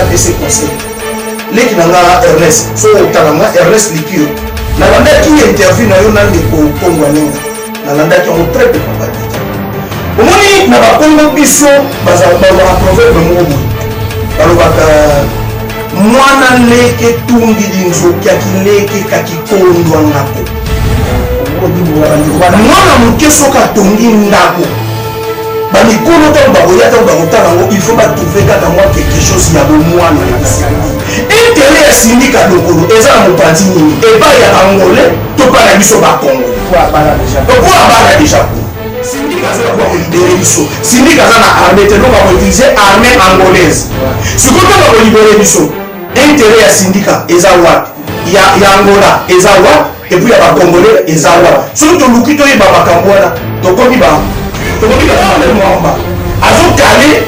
Napesi conseil, leki na nga Ernest, soki otala nga, Ernest Likio, nalandaki interview na yo na ndeko Kongo Aninga, nalandaki yango très bien. Papa Dita, omoni, na bakongo biso balobaka proverbe moko boye, balobaka: "Mwana leke tungi linzoki akileke kakikondwa ngako." Mwana moke soki atongi ndako, bamikolo ntango bakoya, ntango bakotala yango, il faut batrouve kaka mwa quelque chose ya bomwana na bisindi. Intérêt ya Sindika Dokolo eza na mopanzi nini? Epai ya Angolais to mpa na biso Bakongo? Po abala déjà kuna. Sindika aza na kolibérer biso. Sindika aza na armée te, donc akoutiliser armée angolaise. Sikoyo ntango akolibérer biso, intérêt ya Sindika eza wapi? Ya Angola eza wapi? Et puis ya Bacongolais eza wapi? Soki toluki toyeba makambo wana, tokomi Mwamba azokale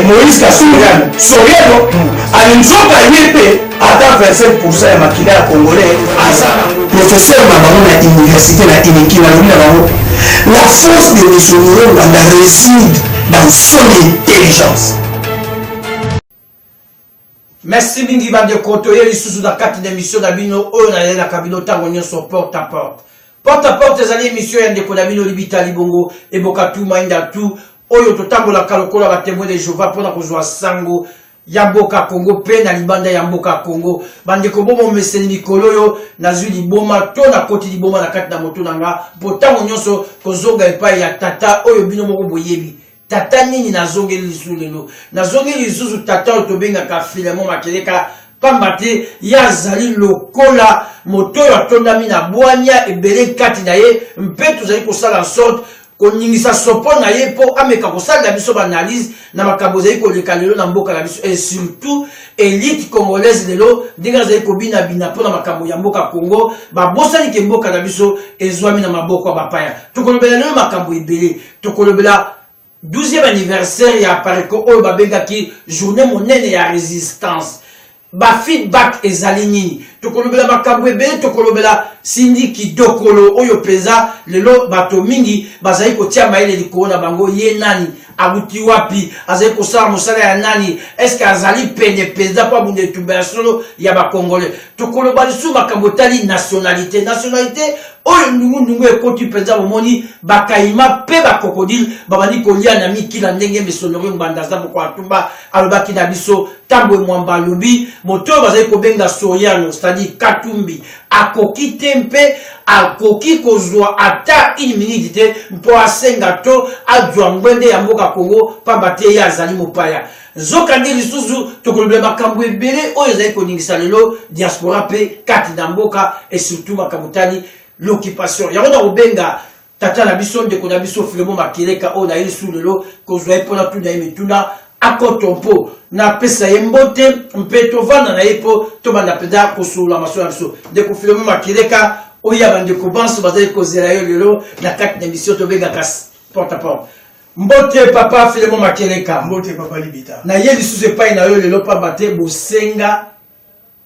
Moïse Kasuriano Soriano ali, nzoka ye mpe ata 25 ya makila ya Congolais aza. Professeur na bango na université na Unikin alobi na bango: "La force de Mesonero Ngbanda réside dans son intelligence." Merci mingi, bandeko. Toye lisusu na kati na émission na bino oyo nayelaka bino ntango nyonso, Porte à Porte. Porte à Porte ezali émission ya ndeko na bino Libita Libongo Eboka tu Mainda tu, oyo totambolaka lokola batémoin de Jéhovah mpona kozwa sango ya mboka Congo mpe na libanda ya mboka Congo. Bandeko, bomomeseni, mikolo oyo nazwi liboma to nakoti liboma na kati na moto na nga, mpo ntango nyonso kozonga epai ya tata oyo bino moko boyebi. Tata nini nazongeli lisusu lelo? Nazongeli lisusu tata oyo tobengaka Filemon Makeleka, pamba te ye azali lokola moto oyo atondami na bwania ebele kati na ye, mpe tozali kosala sorte koningisa sopo na ye mpo ameka kosalela biso baanalyse na makambo ezali koleka lelo na mboka na biso, et surtout élite congolaise lelo, ndenge azali kobinabina mpona makambo ya mboka Congo. Babosani ke mboka na biso ezwami na maboko ya bapaya. Tokolobela lelo makambo ebele. Tokolobela 12e anniversaire ya Apareco oyo babengaki journée monene ya résistance. Bafeedback ezali nini? Tokolobela makambo ebele. Tokolobela Sindiki Dokolo oyo mpenza lelo bato mingi bazali kotia mayele likolo na bango. Ye nani? Abuti wapi? Azali kosala mosala ya nani? Est-ce azali pene mpenza mpo abunda etumba ya solo ya Bacongolais? Tokoloba lisusu makambo etali nationalité. Nationalité oyo ndungu-ndungu ekoti mpenza, bomoni bakayima mpe bacrocodile babandi kolia na mikila, ndenge Mesonori Ngbanda aza moko atumba alobaki na biso. Ntango Mwamba alobi moto oyo bazali kobenga Soriano, c'est-à-dire Katumbi, akoki te mpe akoki kozwa ata une minute te mpo asenga to azwa ngwende ya mboka Kongo, pamba te ye azali mopaya. Nzokande lisusu tokolobela makambo ebele oyo ezali koningisa lelo diaspora mpe kati na mboka, et surtout makambo tali l'occupation. Yango na kobenga tata na biso, ndeko na biso Filemo Makeleka, oyo naye lisusu lelo kozwa ye mpona tuna ye mituna akoto, mpo napesa ye mbote mpe tovanda na ye mpo tobanda mpenza kosolola masolo na biso. Ndeko Filemo Makeleka, oyo ya bandeko banso bazali kozela yo lelo na kati na émission tobengaka Porte à Porte. Mbote, papa Filemo Makeleka. Mbote, papa Libita. Na ye lisusu epai na yo lelo, pamba te bosenga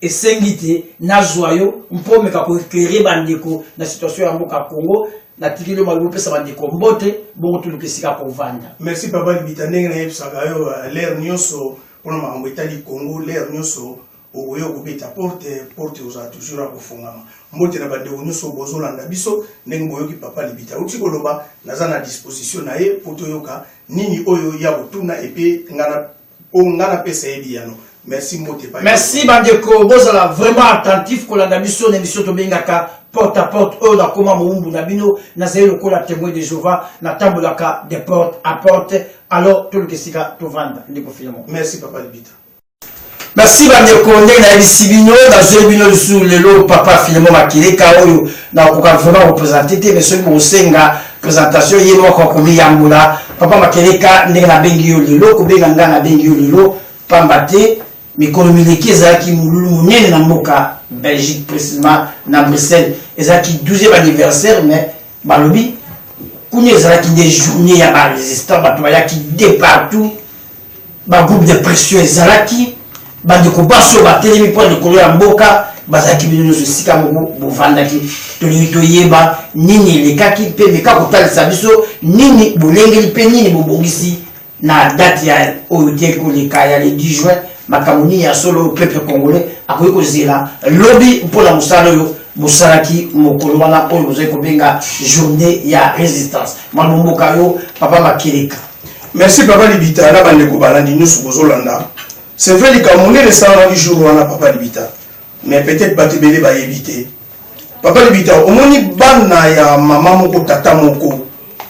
esengi te nazwa yo mpo omeka koéclairer bandeko na situation ya mboka Congo. Natikeli yo maloba, opesa bandeko mbote, bongo toluka esika kovanda. Merci, papa Libita. Ndenge nayebisaka yo, l'heure nyonso mpona makambo etali Congo, l'heure nyonso okoya kobeta porte, porte ozala toujours ya kofungama. Mbote na bandeko nyonso bozolanda biso. Ndenge boyoki papa Libita uti koloba, naza na disposition na ye mpo toyoka nini oyo ya kotuna epe ngana mpo nga napesa ye biyano. Merci, mbote. Merci. Bandeko, bozala vraiment attentif kolanda biso na émission tobengaka Porte à Porte. Oyo nakóma mowumbu na bino, nazali lokola témoin de Jéhovah, natambolaka de porte à porte. Alors toluka esika tovanda, ndeko Filemon. Merci, papa Libita. Merci, bandeko. Ndenge nayebisi bino, nazweli bino lisusu lelo papa Filemon Makeleka, oyo nakoka vraiment koprésenter te, mais soki bokosenga présentation, ye moko akomiyambola. Papa Makeleka, ndenge nabengi yo lelo, kobenga ngai nabengi yo lelo pamba te mikolo mileki ezalaki molulu monene na mboka Belgique, précisément na Bruxelles. Ezalaki 12e anniversaire, mais balobi kuna ezalaki nde journée ya barésistant. Bato bayaki de partout, bagroupe de pression ezalaki, bandeko basi oyo batelemi mpo na likolo ya mboka bazalaki. Bino nyonso esika moko bovandaki. Tolingi toyeba nini elekaki mpe meka kotalisa biso nini bolengeli mpe nini bobongisi na date ya oyo te koleka ya le 10 juin. Makambo nini ya solo oyo peuple congolais akoki kozela lobi mpo na mosala oyo bosalaki mokolo wana oyo bozali kobenga journée ya résistance? Mwana mboka yo, papa Makeleka. Merci, papa Libita, na bandeko balandi nyonso bozolanda. C'est vrai, likambo monene esalamaki jour wana, papa Libita, mais peut-être bato ebele bayebi te. Papa Libita, omoni bana ya mama moko, tata moko,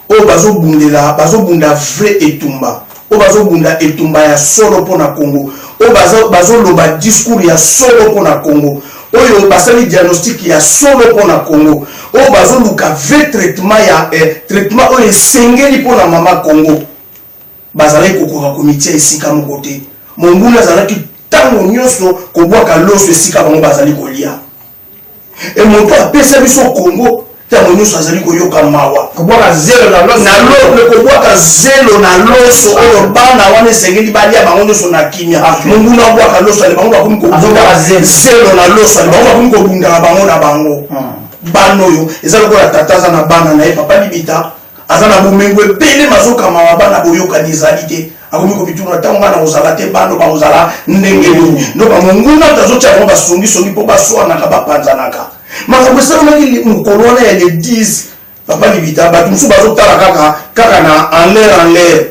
oyo bazobundela, bazobunda vrai etumba, oyo bazobunda etumba ya solo mpo na Congo, oyo bazoloba discours ya solo mpo na Congo, oyo basali diagnostic ya solo mpo na Congo, oyo bazoluka vrai traitement ya traitement oyo esengeli mpo na mama Congo, bazalaki kokoka komitia esika moko te. Monguna azalaki ntango nyonso kobwaka loso esika bango bazali kolia. E moto apesa biso Congo, ntango nyonso azali koyoka mawa. Kobwaka zelo na loso. Na lo, kobwaka zelo na loso oyo bana wana esengeli balia bango nyonso na kimia. Monguna abwaka loso, ale bango bakomi kobwaka zelo na loso, ale bango bakomi kobundaka bango na bango. Bana oyo eza lokola tata aza na bana na ye, papa Libita, aza na bomengo ebele, mazokamama bana, boyokani ezali te. Akomi komituna: ntango ngai nakozala te, bano bakozala ndenge nini? No bamonguna to azotia bango basongisongi mpo baswanaka, bapanzanaka. Makambo esalamaki mokolo wana ya le 10, papa Libita, bato mosusu bazotala kaka kaka na en l'air en l'air,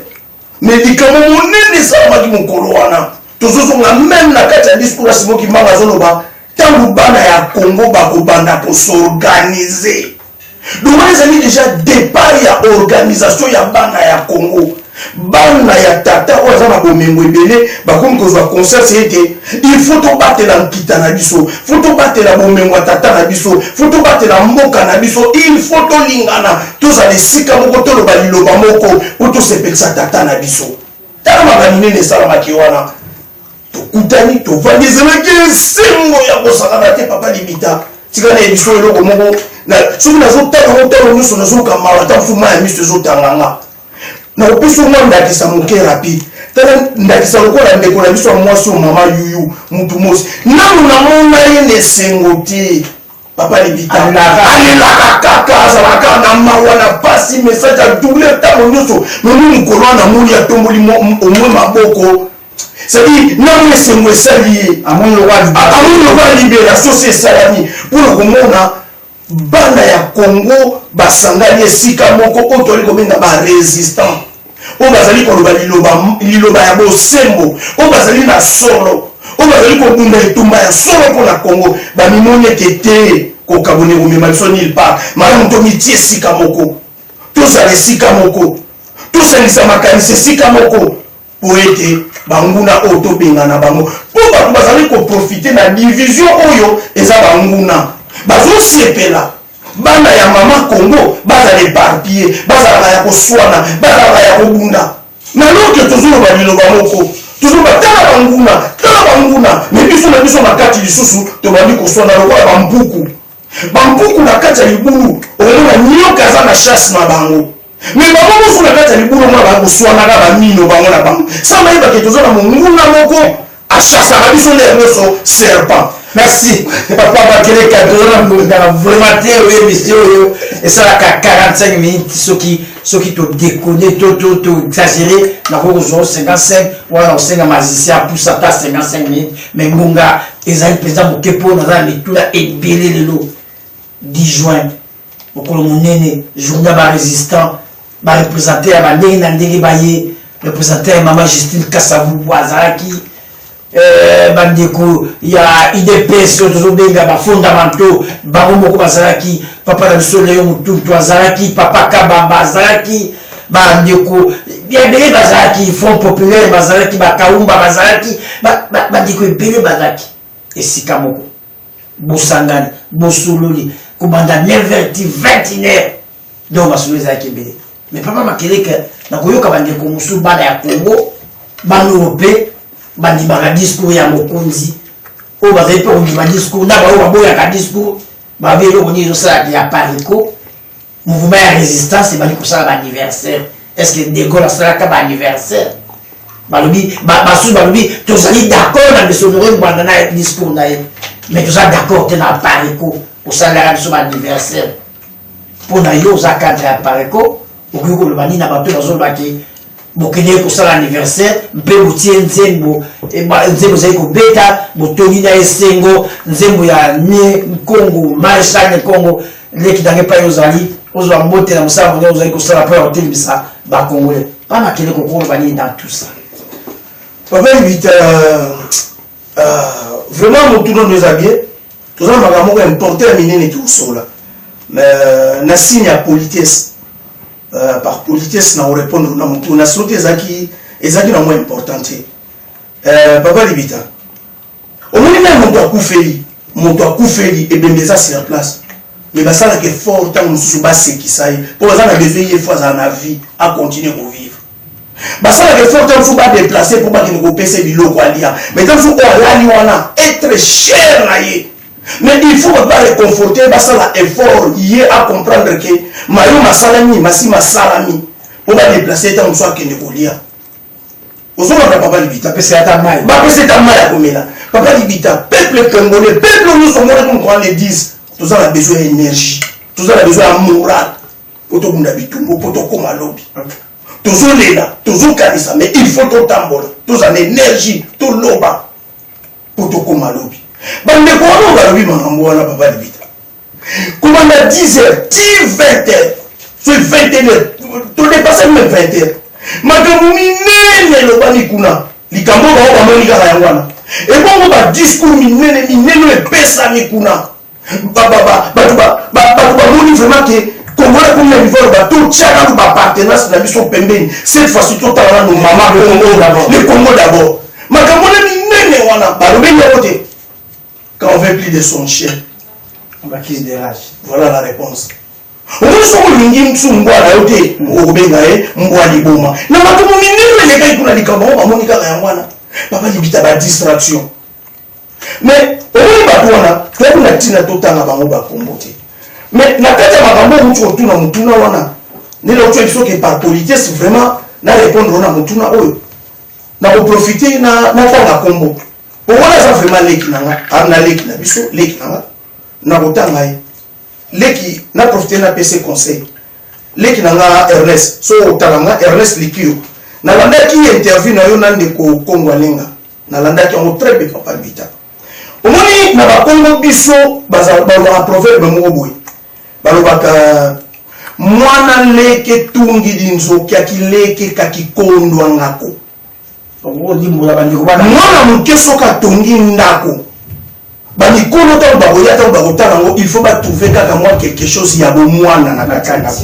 mais likambo monene esalamaki mokolo wana. Tozozonga même na kati ya discours ya Simon Kimbangu, azoloba ntango bana ya Congo bakobanda kos'organiser. Donc wana ezali déjà départ ya organisation ya bana ya Congo. Bana ya tata oyo aza na bomengo ebele bakomi kozwa conscience ete il faut tobatela nkita na biso, faut tobatela bomengo ya tata na biso, faut tobatela mboka na biso, il faut tolingana, tozala esika moko, toloba liloba moko po tosepelisa tata na biso. Tala makambo minene esalamaki wana. Tokutani, tovandi, ezalaki esengo ya kosakana te. Papa Libita, tika na biso eloko moko. Soki nazotala ngo ntango nyonso, nazoka mawa, ata mosu mai ya miso ezotanga nga. Nakopesa mwa ndakisa moke rapide. Tala ndakisa lokola ndeko na biso ya mwasi oyo, mama Yuyu mutu mosi, nanu namona ye na esengo te. Papa Libita, alelaka kaka, azalaka na mawa, na pasi, message ya douleur ntango nyonso. Memi mokolo wana namoni atomboli omwe maboko, c'est-à-dire nanu esengo esali ye, amoni lokola libération si esalami mpona komona bana ya Congo basangani esika moko, oyo toali kobenga barésistant, oyo bazali koloba liloba ya bosembo, oyo bazali na solo, oyo bazali kobunda etumba ya solo mpo na Congo. Bamimoni ete te, kokabona ekomema biso nulle part. Malamu tomitie esika moko, tozala esika moko, tosangisa makanisi esika moko, po ete banguna oyo tobengana bango, mpo bato bazali koprofiter na division oyo eza. Banguna bazosepela bana ya mama Congo bazala éparpillé, bazalaka ya koswana, bazalaka ya kobunda. Na loke tozoloba liloba moko, tozoloba: tala banguna, tala banguna. Mais biso na biso na kati lisusu tobandi koswana lokola bampuku. Bampuku na kati ya libulu, okomona nyoka aza na chasse na bango, mais bango mosusu na kati ya libulu omona bakoswanaka bamino bango na bango, sa bayebake toza na monguna moko achassaka biso nde nyonso, serpent. Merci, papa Makeleka. Toza na ngonga vraiment te. Oyo émission oyo esalaka 45 minutes. Soki todéconner to exagéré, nakoki kozwa 55 wana, kosenga magicien apusa ata 55 minutes, mais ngonga ezali mpenza moke mpo naza na mituna ebele. Lelo 10 juin, mokolo monene, journée ya barésistant, bareprésente ya bandenge na ndenge baye. Représentant ya mama Justine Kasavubu azalaki, bandeko ya UDPS oyo tozobenga bafondamentaux bango moko bazalaki, papa na biso Leo Mutuntu azalaki, papa Kabamba azalaki, bandeko ya ebele bazalaki, Front populaire bazalaki, bakaumba bazalaki, bandeko ebele bazalaki esika moko. Bosangani, bosololi kobanda 9h ti 21h, donc masolo ezalaki ebele. Mais papa Makeleke, nakoyoka bandeko mosusu, bana ya Congo, bana oyo mpe bandimaka discours ya mokonzi, oyo bazali mpe kondima discours, na baoyo baboyaka discours, babi eloko nini ezosalaka ya Apareco, mouvement ya résistance, ebandi kosala baanniversaire? Est ce que de Gaulle asalaka baanniversaire? Balobi, basusu balobi tozali d'accord na biso Honoré Ngbanda na discours na ye, mais toza d'accord te na Apareco kosalelaka biso baanniversaire. Mpo na yo, oza cadre ya Apareco, okoki koloba nini na bato bazolobaki? Bokendeki kosala anniversaire mpe botie nzembo, nzembo ezali kobeta, botongi na esengo, nzembo ya Ne Nkongo, Maréchal Ne Kongo. Leki na ngai, epai ozali, ozwa mbote na mosala monene ozali kosala mpo ya kotelemisa Bacongolais. Pa makele kokoloba nini dans tout ça? Papa Ibita, vraiment motuna ndo eza bien. Toza na makambo moko important ya minene tokosola, mais na signe ya politesse, par politesse na korépondre na motuna soki ezalaki na mwa important te. Papa Libita, omoni nani moto akufeli ebembe eza sur place, mais basalaka effort ntango mosusu basekisa ye, mpo baza na besoin ye fo azala na vie, acontinue kovivre. Basalaka effort ntango mosusu badéplace mpo bakende kopesa biloko alia, mais ntango mosusu oyo alali wana être cher na ye, mais il faut bato baréconforte, basala effort ye acomprendre ke mayo masalami masi masalami, mpo badéplace ntango mosusu akende kolia. Ozolanda, papa Libita? Bapesa ata mai. Bapesa ata mai ya komela. Papa Libita, peuple congolais, peuple nyonso omonaki mokolo le 10, toza na besoin ya énergie, toza na besoin ya moral po tobunda bitumbu, mpo tokóma lobi. Tozolela, tozokanisa, mais il faut totambola, toza na énergie, toloba mpo tokóma lobi. Bandeko wana oyo balobi makambo wana, papa Libita, kobanda 10 heures ti 20 heures, soki 21 heures, todépasse même 20 heures, makambo minene elobami kuna. Likambo bango bamoni kaka yango wana. Ebongo badiscours minene minene oyo epesami kuna, bato bamoni vraiment ke Congolais komi na niveau aloba totia nanu baappartenance na biso pembeni, cette fois-ci totala nanu mama Congo, le Congo d'abord. Makambo wana minene wana balobeli yango te. Quand on veut plus de son chien, on accuse de rage. Voilà la réponse. Omoni, soki olingi mosu mbwa na yo te, okobenga ye mbwa liboma. Na makambo minene elekaki kuna, likambo yango bamoni kaka yango wana, papa Libita, badistraction. Mais omoni bato wana, toyebi na ntina totanga bango bakombo te, mais na kati ya makambo outi kotuna motuna wana, nde nauti biso ke par politesse vraiment na répondre na motuna oyo, na koprofite natanga kombo po wana aza vraiment leki na nga, na leki na biso, leki na nga, na kotanga ye leki, na profite napesa conseil. Leki na nga Ernest, so otala nga, Ernest Likio, nalandaki interview na yo na ndeko Kongo Alenga, nalandaki yango très bien. Papa Bita, omoni, na Bakongo biso balobaka proverbe moko boye, balobaka: mwana leke tungidi nzoki akileke kakikondwangako. Olimbola bandeko bana. Mwana moke soki atongi ndako, bamikolo ntango bakoya, ntango bakotala yango, il faut batrouve kaka mwa quelque chose ya bomwana na kati ya ndako.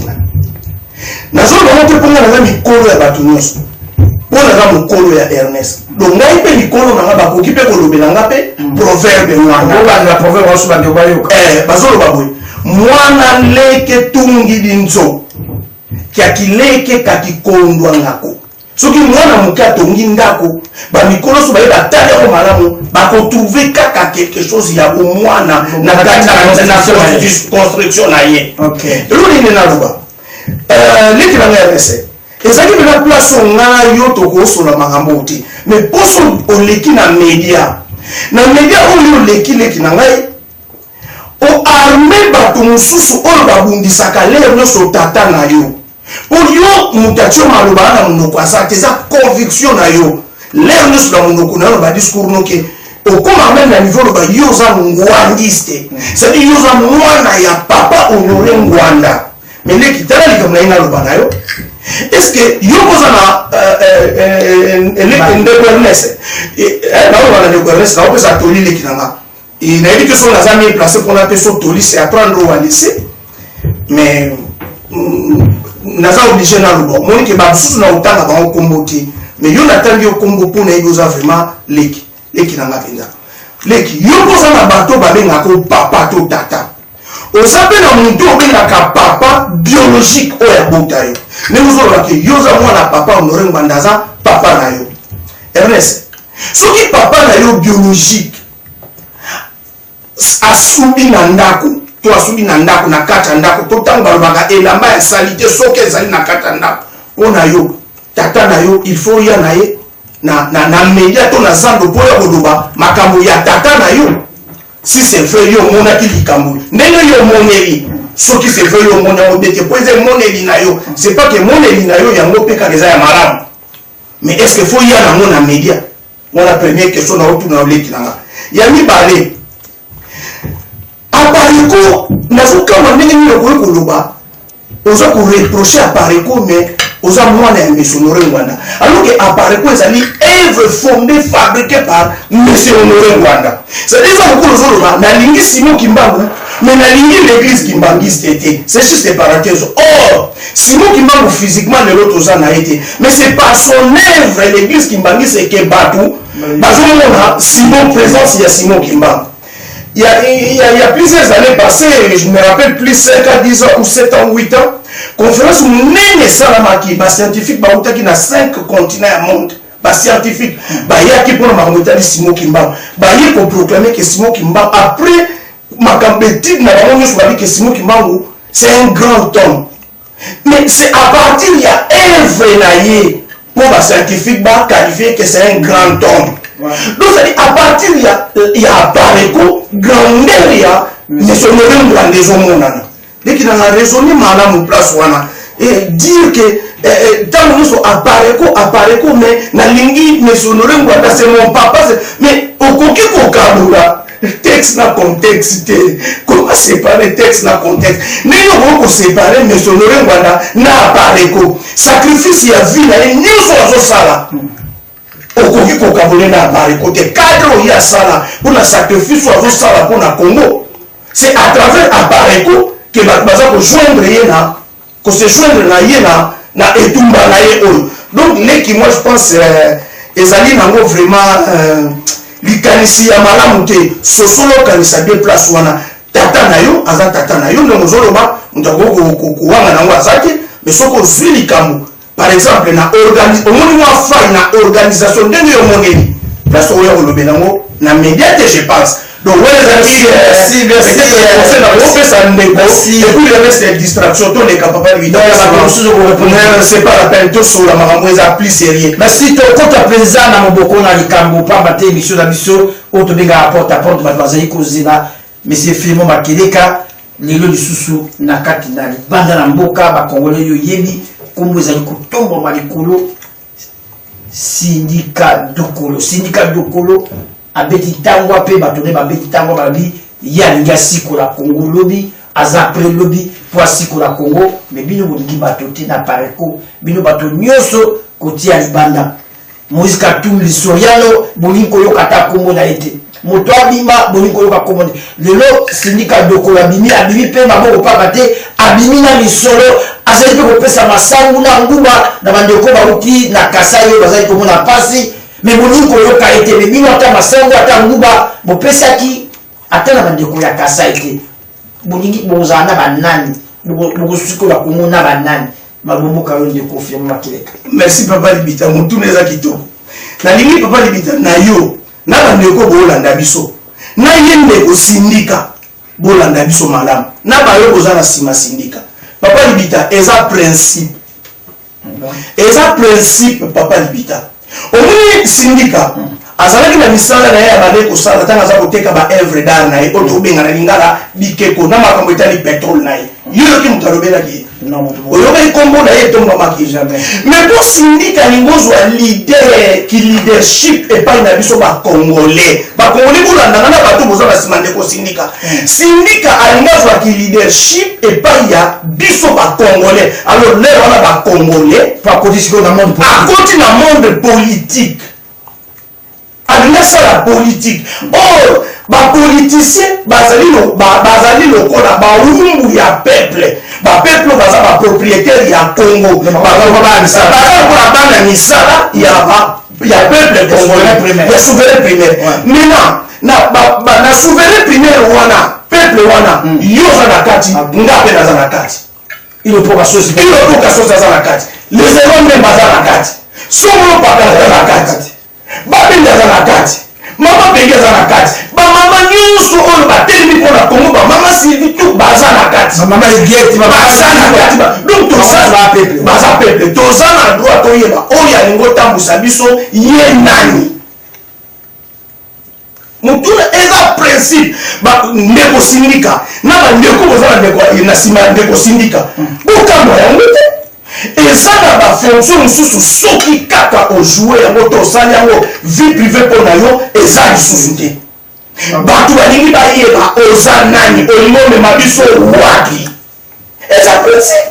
Nazoloba ngo te mpo nga naza mikolo ya bato nyonso, mpo naza mokolo ya Ernest. Donc ngai mpe mikolo na nga bakoki mpe kolobela nga mpe proverbe wana. Obanda proverbe waso, bandeko bayoka. Bazoloba boye: mwana leke tungidi nzo kiakileke kakikondwa ngako. Soki mwana moke atongi ndako, bamikolo so baye batali yango malamu, bakotrouve kaka quelque chose ya bomwana na kati na construction na ye. Eloko nini naloba, leki na ngai Ernest, ezalaki mpena place oyo ngai yo tokosola makambo te, mais mposo oleki na média, na média oyo oleki, leki na ngai, oarme bato mosusu oyo babundisaka lere nyonso tata na yo, mpo yo moto atie maloba na monoko aza te. Eza conviction na yo, lere nyonso na monoko na yo na badiscours noke okóma même na niveau loba yo oza ngwandiste, c'est-à-dire yo oza mwana ya papa Honoré Ngwanda. Mais leki, tala likambo na ye naloba na yo: est ce que yo koza na ndeko Ernest? Naoloba na ndeko Ernest, naopesa toli, leki na nga. Nayebi te soki naza mieux placé mpona mpe so toli, c'est à prendre ou à laisser, mais naza obligé naloba. Omoni ke bamosusu na otanga bango nkombo te, mais yo natangi yo nkombo mpo nayebi oza vraiment leki, leki na nga mpenza. Leki, yo mpo oza na bato babengaka papa to tata, oza mpe na motu obengaka papa biologique oyo abota yo, ndenge ozoloba ke yo oza mwana papa Honoré Ngbanda, aza papa na yo. Ernest, soki papa na yo biologique asubi na ndako to asubi na ndako, na kati ya ndako, to ntango balobaka elamba ya sali te, soki ezali na kati ya ndako, mpo na yo tata na yo, il faut ya na ye na media to na zando mpo ya koloba makambo ya tata na yo. Si c'est vrai yo omonaki likambo ndenge yo omoneli, soki c'est vrai yo omoni yango te, mpo eza emoneli na yo, c'est pas ke emoneli na yo yango mpe kaka eza ya malamu. Mais est ce que faut ya nango na média wana? Première question na otuna, oleki na nga. Ya mibale, Apareco, nazokamba ndenge nini okoki koloba oza koreproche Apareco, mais oza mwana ya monsieur Honoré Ngbanda, alors que Apareco ezali œuvre fondée, fabriquée par monsieur Honoré Ngbanda. C'est-à-dire, eza lokola ozoloba nalingi Simon Kimbangu, mais nalingi l'église kimbangiste te. C'est juste parenthèse. Or Simon Kimbangu, physiquement lelo toza na ye te, mais c'est par son œuvre, l'église kimbangiste, ke bato bazomona Simon, présence ya Simon Kimbangu. Il y a plusieurs années passées, je me rappelle plus, 5 à 10 ans ou 7 ans ou 8 ans, conférence monene esalamaki, bascientifique bautaki na 5 continents ya monde. Bascientifique bayaki mpona makambo etali Simon Kimbangu. Baye koproclame ke Simon Kimbangu, après makambo étude na bango nyonso, babi ke Simon Kimbangu, c'est un grand homme. Mais c'est à partir ya œuvre na ye mpo bascientifique baqualifie que c'est un grand homme. Donc c'est-à-dire, à partir ya Apareco, grandeur ya monsieur Honoré Ngbanda ezomonana. Leki nanga, raisonner malamu place wana et dire que ntango nyonso Apareco, Apareco, mais nalingi monsieur Honoré Ngbanda, c'est mon papa. Mais okoki kokabola texte na contexte te. Comment séparer texte na contexte? Ndenge okoki koséparer monsieur Honoré Ngbanda na Apareco, sacrifice ya vie na ye nyonso azosala, okoki kokabola na Apareco te. Cadre oyo asala mpona sacrifice oyo azosala mpona Congo, c'est à travers Apareco ke bato baza kojoindre ye na kose joindre na ye na etumba na ye oyo. Donc leki, moi je pense ezali nango vraiment likanisi ya malamu te. Sosolo okanisa bien place wana. Tata na yo aza tata na yo, ndenge ozoloba, moto akoki kowanga nango aza te. Mais soki ozwi likambo, par exemple, na omoni mwa faille na organisation, ndenge yo omoneli place oyo kolobela yango na média te, je pense. Donc wana ezali peut-être ndeko. Et puis le reste, distraction. Toleka, papa, c'est pas la peine tosola makambo eza plus sérieux. Merci. Tokota mpenza na moboko na likambo, pamba te émission na biso oyo tobengaka Porte à Porte, bato bazali kozela monsieur Filimo Makeleka. Lelo lisusu na kati na libanda na mboka, bakongole oyo oyebi nkombo ezali kotombwama likolo, Sindika Dokolo. Sindika Dokolo abeti ntangwa mpe bato nde babeti ntangwa, balobi ye alingi asikola Kongo lobi, aza prêt lobi mpo asikola Kongo. Mais bino bolingi bato te na Apareco, bino bato nyonso kotia libanda. Moïse Katumbi Soriano, bolingi koyoka ata nkombo na ye te. Moto abima, bolingi koyoka nkombo te. Lelo Sindika Dokolo abimi, abimi mpe maboko pamba te, abimi na misolo, azali mpe kopesa masangu na nguba na bandeko bauti na Kasai oyo bazali komona mpasi. Mais bolingi koyoka ye te. Mais bino ata masangu, ata nguba bopesaki ata na bandeko ya Kasai te. Bolingi bozala na banani? Bokosikola Kongo na banani? Mabomboka yo, ndeko Firme Makeleka. Merci, papa Libita. Motuna eza kitoko. Nalingi, papa Libita, na yo na bandeko boolanda biso, na ye ndeko Sindika, bolanda biso malamu, na bayo boza na nsima Sindika. Papa Libita, eza principe, eza principe. Papa Libita, omoni Sindika azalaki na misala na ye ya bande kosala ntango aza koteka ba œuvre d'art na ye oyo tobenga na lingala bikeko, na makambo etali pétrole na ye. Yo yoki moto alobelaki ye? Oyokaki nkombo na ye etombamaki? Mais mpo Sindika alingi ozwa leader ki leadership epai na biso bacongolais, bacongolais bolandanga na bato boza na nsima ndeko Sindika. Sindika alingi azwaki leadership epai ya biso bacongolais. Alors lere wana bacongolais akoti sikoyo na monde. Akoti na monde politique, alingi asala politique. Or bapoliticien bazali lokola bawumbu ya peuple. Bapeuple oyo baza bapropriétaire ya Congo, baza lokola bana misala ya peuple congolais, ya souverain primaire. Maintenant na souverain primaire wana, peuple wana, yo oza na kati, nga mpe naza na kati. Ilopoka sosi. Ilopoka sosi aza na kati, les héros mpe baza na kati, songolo paka aza na kati, babendi aza na kati, mama Pengi aza na kati, bamama nyonso oyo batelemi mpo na Kongo, bamama Sylvie tout baza na kati. Mama Igeti. Baza na kati. Donc toza baza peuple, toza na droit toyeba oyo alingi otambusa biso ye nani. Motuna eza principe. Ndeko Sindika na bandeko boza na ndeko na nsima ya ndeko Sindika, bokambwa yango te. Eza na ba fonction mosusu soki kaka ojoue yango to osali yango, vie privée mpo na yo eza lisusu te. Bato balingi bayeba oza nani, olingi omema biso wapi. Eza principe.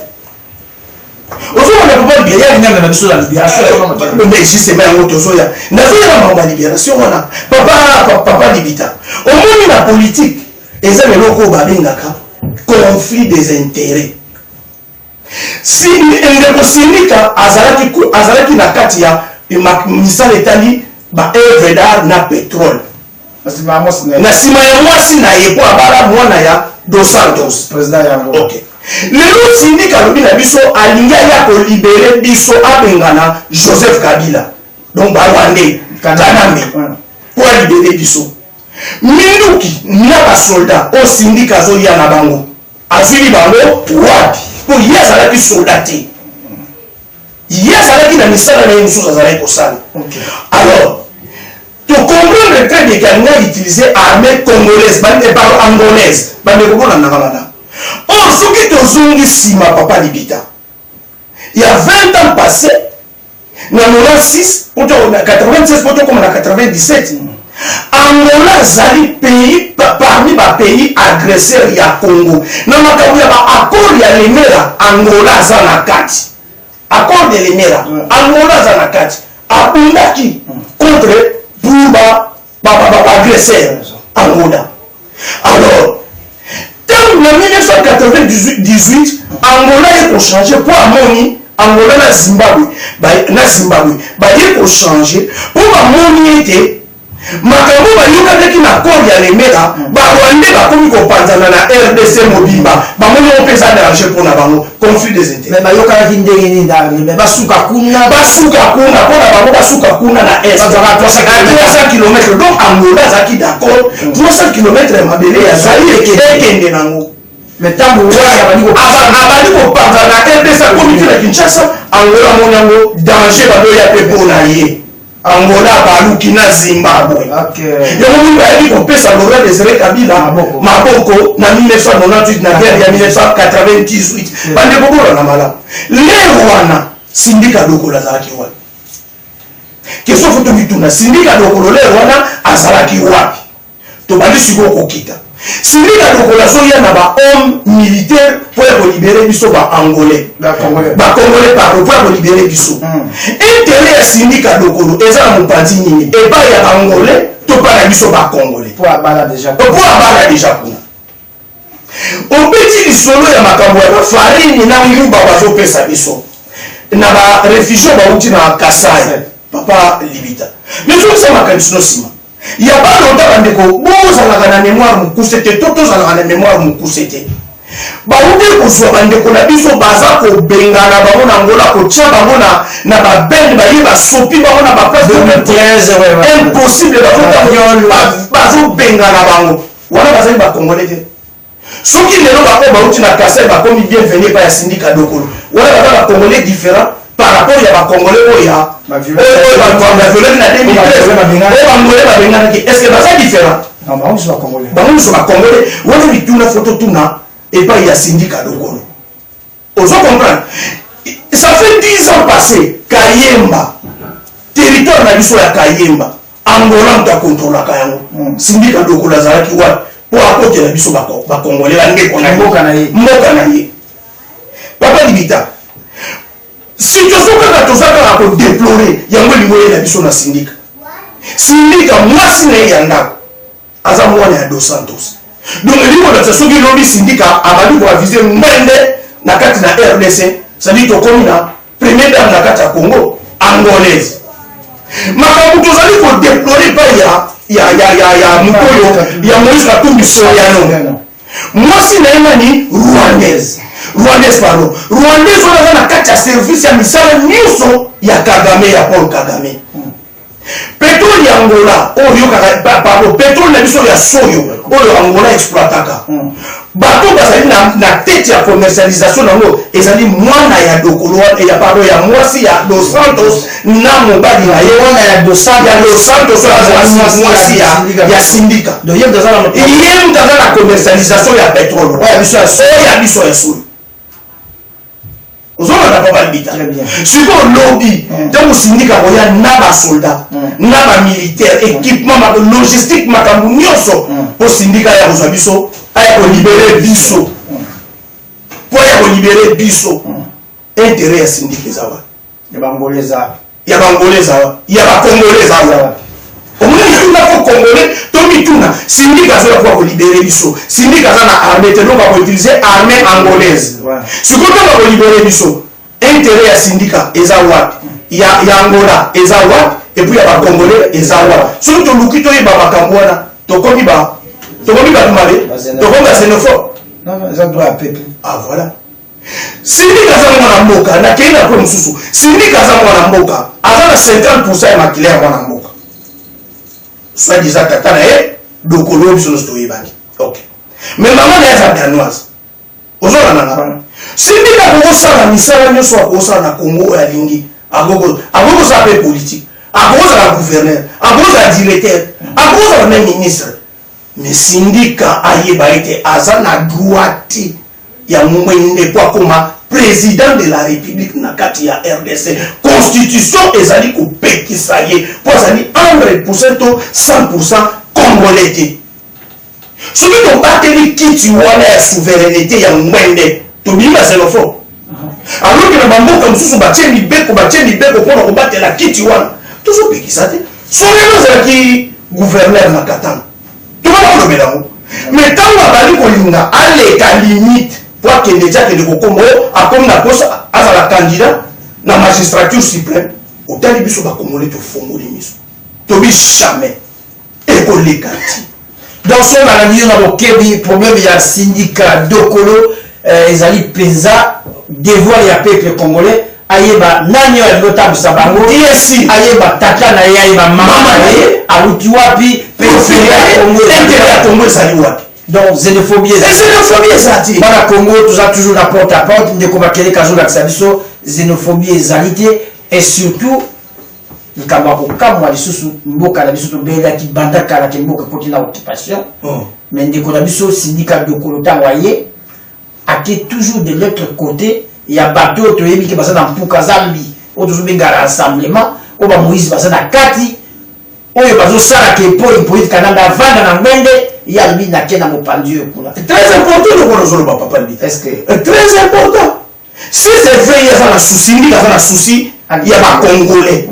Ozomona papa Libia ya linyanga na biso na libération. Mais justement yango tozoya, nazoya na makambo ya libération wana. Papa Libita, omoni na politique eza eloko oyo babengaka conflit des intérêts. Si ndeko Sindika azalaki na kati ya misala etali ba œuvre d'art na pétrole, na nsima ya mwasi na ye mpo abala mwana ya Dos Santos. Président yango. Ok, lelo Sindika alobi na biso alingi aya kolibérer biso, abengana Joseph Kabila, donc Barwandais Kanambe, mpo alibérer biso. Minduki na basoldat oyo Sindika azoya na bango, azwili bango wapi? Mpo ye azalaki soldat te, ye azalaki na misala na ye mosusu azalaki kosala. Alors tocomprendre très bien qu'alingi autiliser armée congolaise, pardon, angolaise. Bandeko, bolandaka malamu. Or soki tozongi nsima, papa Libita, ya 20 ans passé, na 96 na 96 po tokóma na 97, Angola azali pays parmi bapays agresseur ya Congo. Na makambo ya baaccord ya Lemera, Angola aza na kati. Accord de Lemera, Angola aza na kati, abundaki contre pour baagresseur Angola. Alors ntango na 1998 Angola ye kochange mpo amoni Angola na Zimbabwe baye kochange mpo bamoni ete makambo bayokanaki na accord ya Lemera, Barwandais bakomi kopanzana na RDC mobimba. Bamoni yango mpe eza danger mpo na bango, conflit des intérêts. Mais bayokanaki ndenge nini? Mais basuka kuna. Basuka kuna, mpo na bango basuka kuna na est, 300 km. Donc Angola azalaki d'accord, 300 km ya mabele ya Zaire ekende nango. Mais ntango wana abandi kopanza na RDC, akomi ti na Kinshasa, Angola amoni yango danger, badoya mpe mpo na ye. Angola baluki na Zimbabwe. Yango mingi bayebi kopesa Laurent Désiré Kabila maboko na 1998, na guerre ya 1998. Bandeko, bolanda malamu. Lero wana Sindika Dokolo azalaki wapi? Question faut tomituna: Sindika Dokolo lero wana azalaki wapi? Tobandi sikoyo kokita. Sindika Dokolo azoya na bahomme militaire mpo ya kolibérer biso Baangolais, Bacongolais pardon, mpo ya kolibérer biso. Intérêt ya Sindika Dokolo eza na mopanzi nini? Epai ya Baangolais to mpa na biso Bacongolais? Mpo abala déjà. Mpo abala déjà kuna. Obeti lisolo ya makambo ya bafarine na nguba bazopesa biso na baréfugiés bauti na Kasai. Papa Libita, mais ozokisa makanisi no nsima ya balonda. Bandeko, bozalaka na mémoire mokuse te, to tozalaka na mémoire mokuse te. Bauti kozwa bandeko na biso, baza kobengana bango na Angola, kotia bango na babende, baye basopi bango na baplace impossible, bazobengana bango. Wana bazali Bacongolais te. Soki lelo baoyo bauti na Kasai bakomi bienvenu epai ya Sindika Dokolo, wana baza Bacongolais différent par rapport ya Bacongolais oyo ya baviolaki na 2013, oyo Bangolais babenganaki? Est ce que baza différent? Bango nyonso Bacongolais. Wana mituna faut totuna epai ya Sindika Dokolo. Ozo comprendre? Ça fait 10 ans passé, Kayemba, territoire na biso ya Kayemba, Angola moto akontrolaka yango. Sindika Dokolo azalaki wapi mpo akotela biso Bacongolais, bandeko na mboka na ye? Mboka na ye. Papa Libita, situation kaka toza kaka kodéplorer yango, elingi oyela biso na Sindika. Sindika, mwasi na ye ya ndako aza mwana ya Dos Santos. Donc elingi kolakisa soki lobi Sindika abandi koaviser ngwende na kati na RDC, c'est-à-dire tokomi na première dame na kati ya Congo, angolaise. Makambo tozali kodéplorer epai ya mokoyo ya Moïse Katumbi Soyano, mwasi na ye nani? Rwandaise, rwandaise pardon, rwandaise wana aza na kati ya service ya misala nyonso ya Kagame, ya Paul Kagame. Pétrole ya Angola oyo oyokaka, pardon, pétrole na biso ya soyo oyo Angola exploitaka, bato bazali na tête ya commercialisation nango ezali mwana ya Dokolo ya, pardon, ya mwasi ya Dos Santos na mobali na ye. Mwana ya Dos Ya Dos Santos oyo azali mwasi ya Sindika. Ye moto ye moto aza na commercialisation ya pétrole oyo ya biso ya soyo. Ozolanda, papa Libita? Sikoyo lobi, ntango Sindika koya na basoldat, na bamilitaire, équipement logistique, makambo nyonso, mpo Sindika aya kozwa biso, aya kolibérer biso, mpo aya kolibérer biso, intérêt ya Sindika eza wapi? Ya Bangolais eza? Ya Bangolais eza wapi? Ya Bacongolais eza wapi? Omoni, mituna ko Congolais to mituna. Sindika azoya mpo akolibérer biso. Sindika aza na armée te, donc akoutiliser armée angolaise. Sikoyo ntango akolibérer biso, intérêt ya Sindika eza wapi? Ya Angola eza wapi? Et puis ya Bacongolais eza wapi? Soki toluki toyeba makambo wana, tokomi bato mabe, tokomi baxénophobe. Eza droit ya peuple. Ah, voilà. Sindika aza mwana mboka. Nakei na po mosusu. Sindika aza mwana mboka, aza na 50 ya makila ya mwana mboka. Soit disant tata na ye Dokolo, biso nyonso toyebaki, ok, mais mama na ye aza Danoise. Ozolanda nga? Sindika akokosala misala nyonso akosala na Congo oyo alingi. Akoki kosala mpe politique, akokozala gouverneur, akokozala directeur, akokozala même ministre. Mais Sindika ayeba ete aza na droit te ya Ngwende mpo akoma président de la République na kati ya RDC. Constitution ezali kopekisa ye, mpo azali 100 to 100 Congolais te. Soki tobateli kiti wana ya souveraineté ya Ngwende, tobimi baxénophobe, alors que na bamboka mosusu batie mibeko, batie mibeko mpona kobatela kiti wana. Tozopekisa te. Soki ozalaki gouverneur na Katanga, tokona kolobela yango. Mais ntango abali kolinga aleka limite po akende ti akende kokoma oyo akomi na posa azala candidat na magistrature suprême, otali biso Bacongolais, tofongoli miso, tobi jamais ekoleka ti. Donc so nalandi yo na bokebi, problème ya Sindika Dokolo ezali mpenza devoir ya peuple congolais ayeba nani oyo alingi otambwisa bango, ayeba tata na ye, ayeba mama na ye awuti wapi, mpe intérêt ya Congo ezali wapi. Donc xénophobie? Xénophobie eza te. Bana Congo, toza toujours na Porte à Porte. Ndeko Bakeleka azolakisa biso xénophobie ezali te. Et surtout, likambo ya kokamwa lisusu, mboka na biso tobelaki banda kala ke mboka ekoti na occupation. Mais ndeko na biso Sindika Dokolo, ntango aye, ake toujours de l'autre côté ya bato oyo toyebi ke baza na mpuka zambi, oyo tozobenga rassemblement, oyo bamoïse baza na kati, oyo bazosalaka epo Hippolyte Kanambe avanda na Ngwende. Ye alobi nake na mopanzi oyo kuna. Très important lokola ozoloba, papa Libita. Est ce que Très important. Si c'est vrai, ye aza na souci, ndenge aza na souci ya Bacongolais,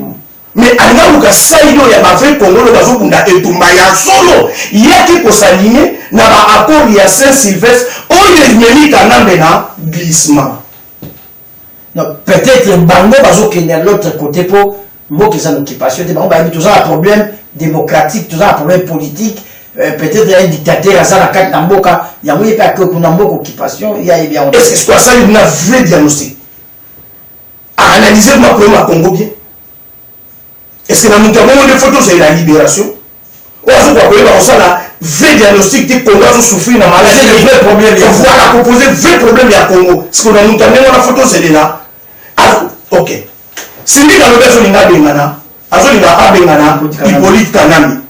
mais alinga luka saino ya bavrai Congolais bazobunda etumba ya solo. Yaki kos'aligner na baaccord ya Saint Sylvestre oyo ememi Kanambe na glissement. Non, peut-être bango bazokende à l'autre côté mpo mboka eza na occupation te. Bango bayebi toza na problème démocratique, toza na problème politique. Peut-être un dictateur aza na kati na mboka yango, ye mpe ake kuna mboka occupation, ye ayebi yango. Est ce que asali na vrai diagnostic, aanalyse ma problème ya Congo bien? Est ce que na moto ya bongo nde faut tozela libération, oyo azokoka koyeba kosala vrai diagnostic te? Congo azosouffrir na maladie. Vrai problème. Voilà, kopose vrai problème ya Congo. Ce que na moto ya ndenge wana faut tozelela? Ok, Sindika alobi azolinga abengana, azolinga abengana Hippolyte Kanambe.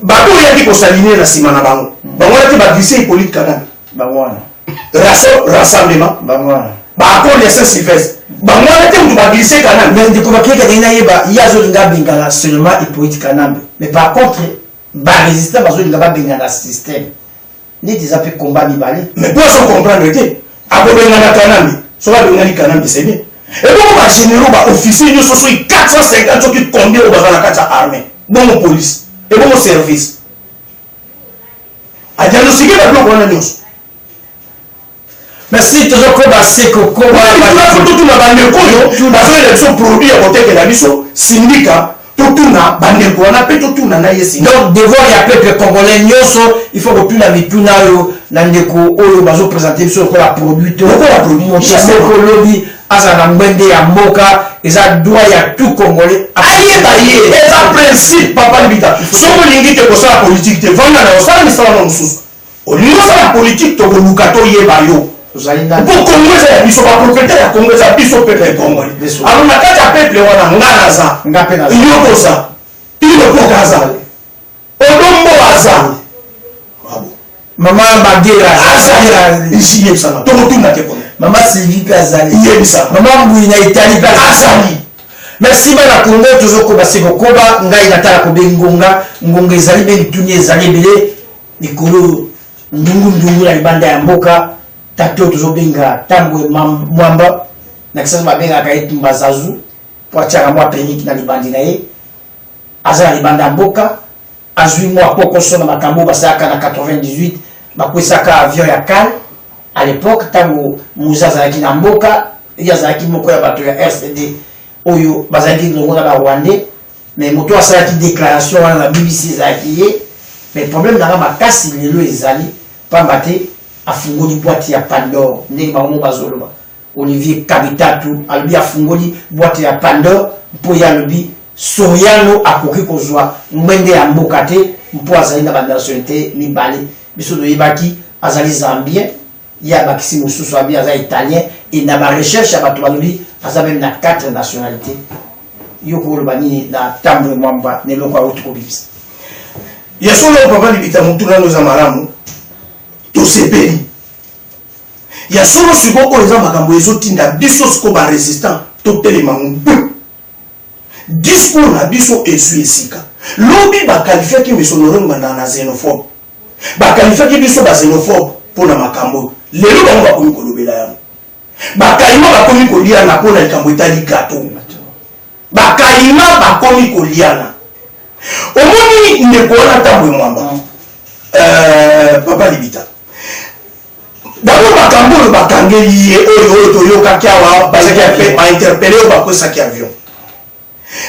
Bato oyaki kos'aligner na nsima na bango, bango wana te baglisse Hippolyte Kanambe. Bango wana. Rassemblement. Bango wana. Baaccord ya Saint Sylvestre, bango wana te moto baglisse Kanambe. Mais ndeko Bakeka, ndenge nayeba, ye azolinga abengana seulement Hippolyte Kanambe, mais par contre barésistant bazolinga babengana système. Neti eza mpe combat mibale. Mais po azo comprendre te, akobengana Kanambe. Soki abengani Kanambe, c'est bien. Ebongo bagénéraux, baofficier nyonso, soki 450, soki combien oyo baza na kati ya armée, bongo police, ebongo service, adiagnostiquer babiloko wana nyonso. Merci, tozokoba se kokoba. Totuna bandeko oyo bazoyela biso produit ya kotekela biso Sindika. Totuna bandeko wana mpe totuna na ye. Donc devoir ya peuple congolais nyonso, il faut kotuna mituna oyo na ndeko oyo bazoprésente biso lokola produit to Lokola produit. Moto moko lobi azala na ngwende ya mboka, eza droit ya tout Congolais. Ayeba ye, eza principe, papa Libita. Soki olingi te kosala politike te, vanda na osala misala na mosusu. Olingi osala politike, tokoluka toyeba yo. Tozali nani? Mpo Congo eza ya biso, bapropriétaire ya Congo eza biso peuple congolais. Biso. Alors na kati ya peuple wana, nga naza, Nga mpe naza. yo koza, ilo koka aza, Odombo aza. Ah bon. Mama Bagera azali, yebisanga, tokotuna te kuna. Mama Sylvie mpe azali. Yebisanga. Mama Mbui na Italie mpe azali. Merci bana Congo, tozokoba se kokoba. Ngai natala kobe ngonga, ngonga ezali mpe mituni ezali ebele likolo ndungu ndungu na libanda ya mboka. Tata oyo tozobenga Tambwe Mwamba, na Kisasa babengaka ye Tumbazazu mpo atiaka mwa perruque na libandi na ye. Aza na libanda ya mboka, azwi mwa kokoso na makambo oyo basalaka na 98, bakwesaka avion ya CAL à l'époque ntango Muza azalaki na mboka. Ye azalaki moko ya bato ya RCD oyo bazalaki longo na Barwandais, mais moto asalaki déclaration wana na BBC ezalaki ye. Mais problème nanga makasi lelo ezali pamba te afungoli boîte ya Pandore, ndenge bango moko bazoloba. Olivier Kabitatu alobi afungoli boîte ya Pandore mpo ye alobi Soriano akoki kozwa ngwende ya mboka te mpo azali na banationalité mibale. Biso toyebaki azali Zambien, ye abakisi mosusu, abi aza Italien, et na barecherche ya bato balobi aza même na 4 nationalité. Yo koloba nini na Tambwe Mwamba na eloko awuti kobimisa? Ya solo, papa Libita, motu nano eza malamu, tosepeli ya solo. Sikoyo oyo eza makambo ezotinda biso sikoyo barésistant totelema ngwi. Discours na biso ezwi esika. Lobi baqualifiaki monsieur Honore Ngbanda na xénophobe, baqualifiaki biso baxénophobe mpo na makambo oyo. Lelo bango bakomi kolobela yango, bakalima bakomi koliana mpo na likambo etali gâteau, bakalima bakomi koliana. Omoni ndeko wana Tambwe Mwamba, papa Libita, d'abord makambo oyo bakangeli ye, oyo oyo toyokaki awa, bainterpeller oyo bakwesaki avion,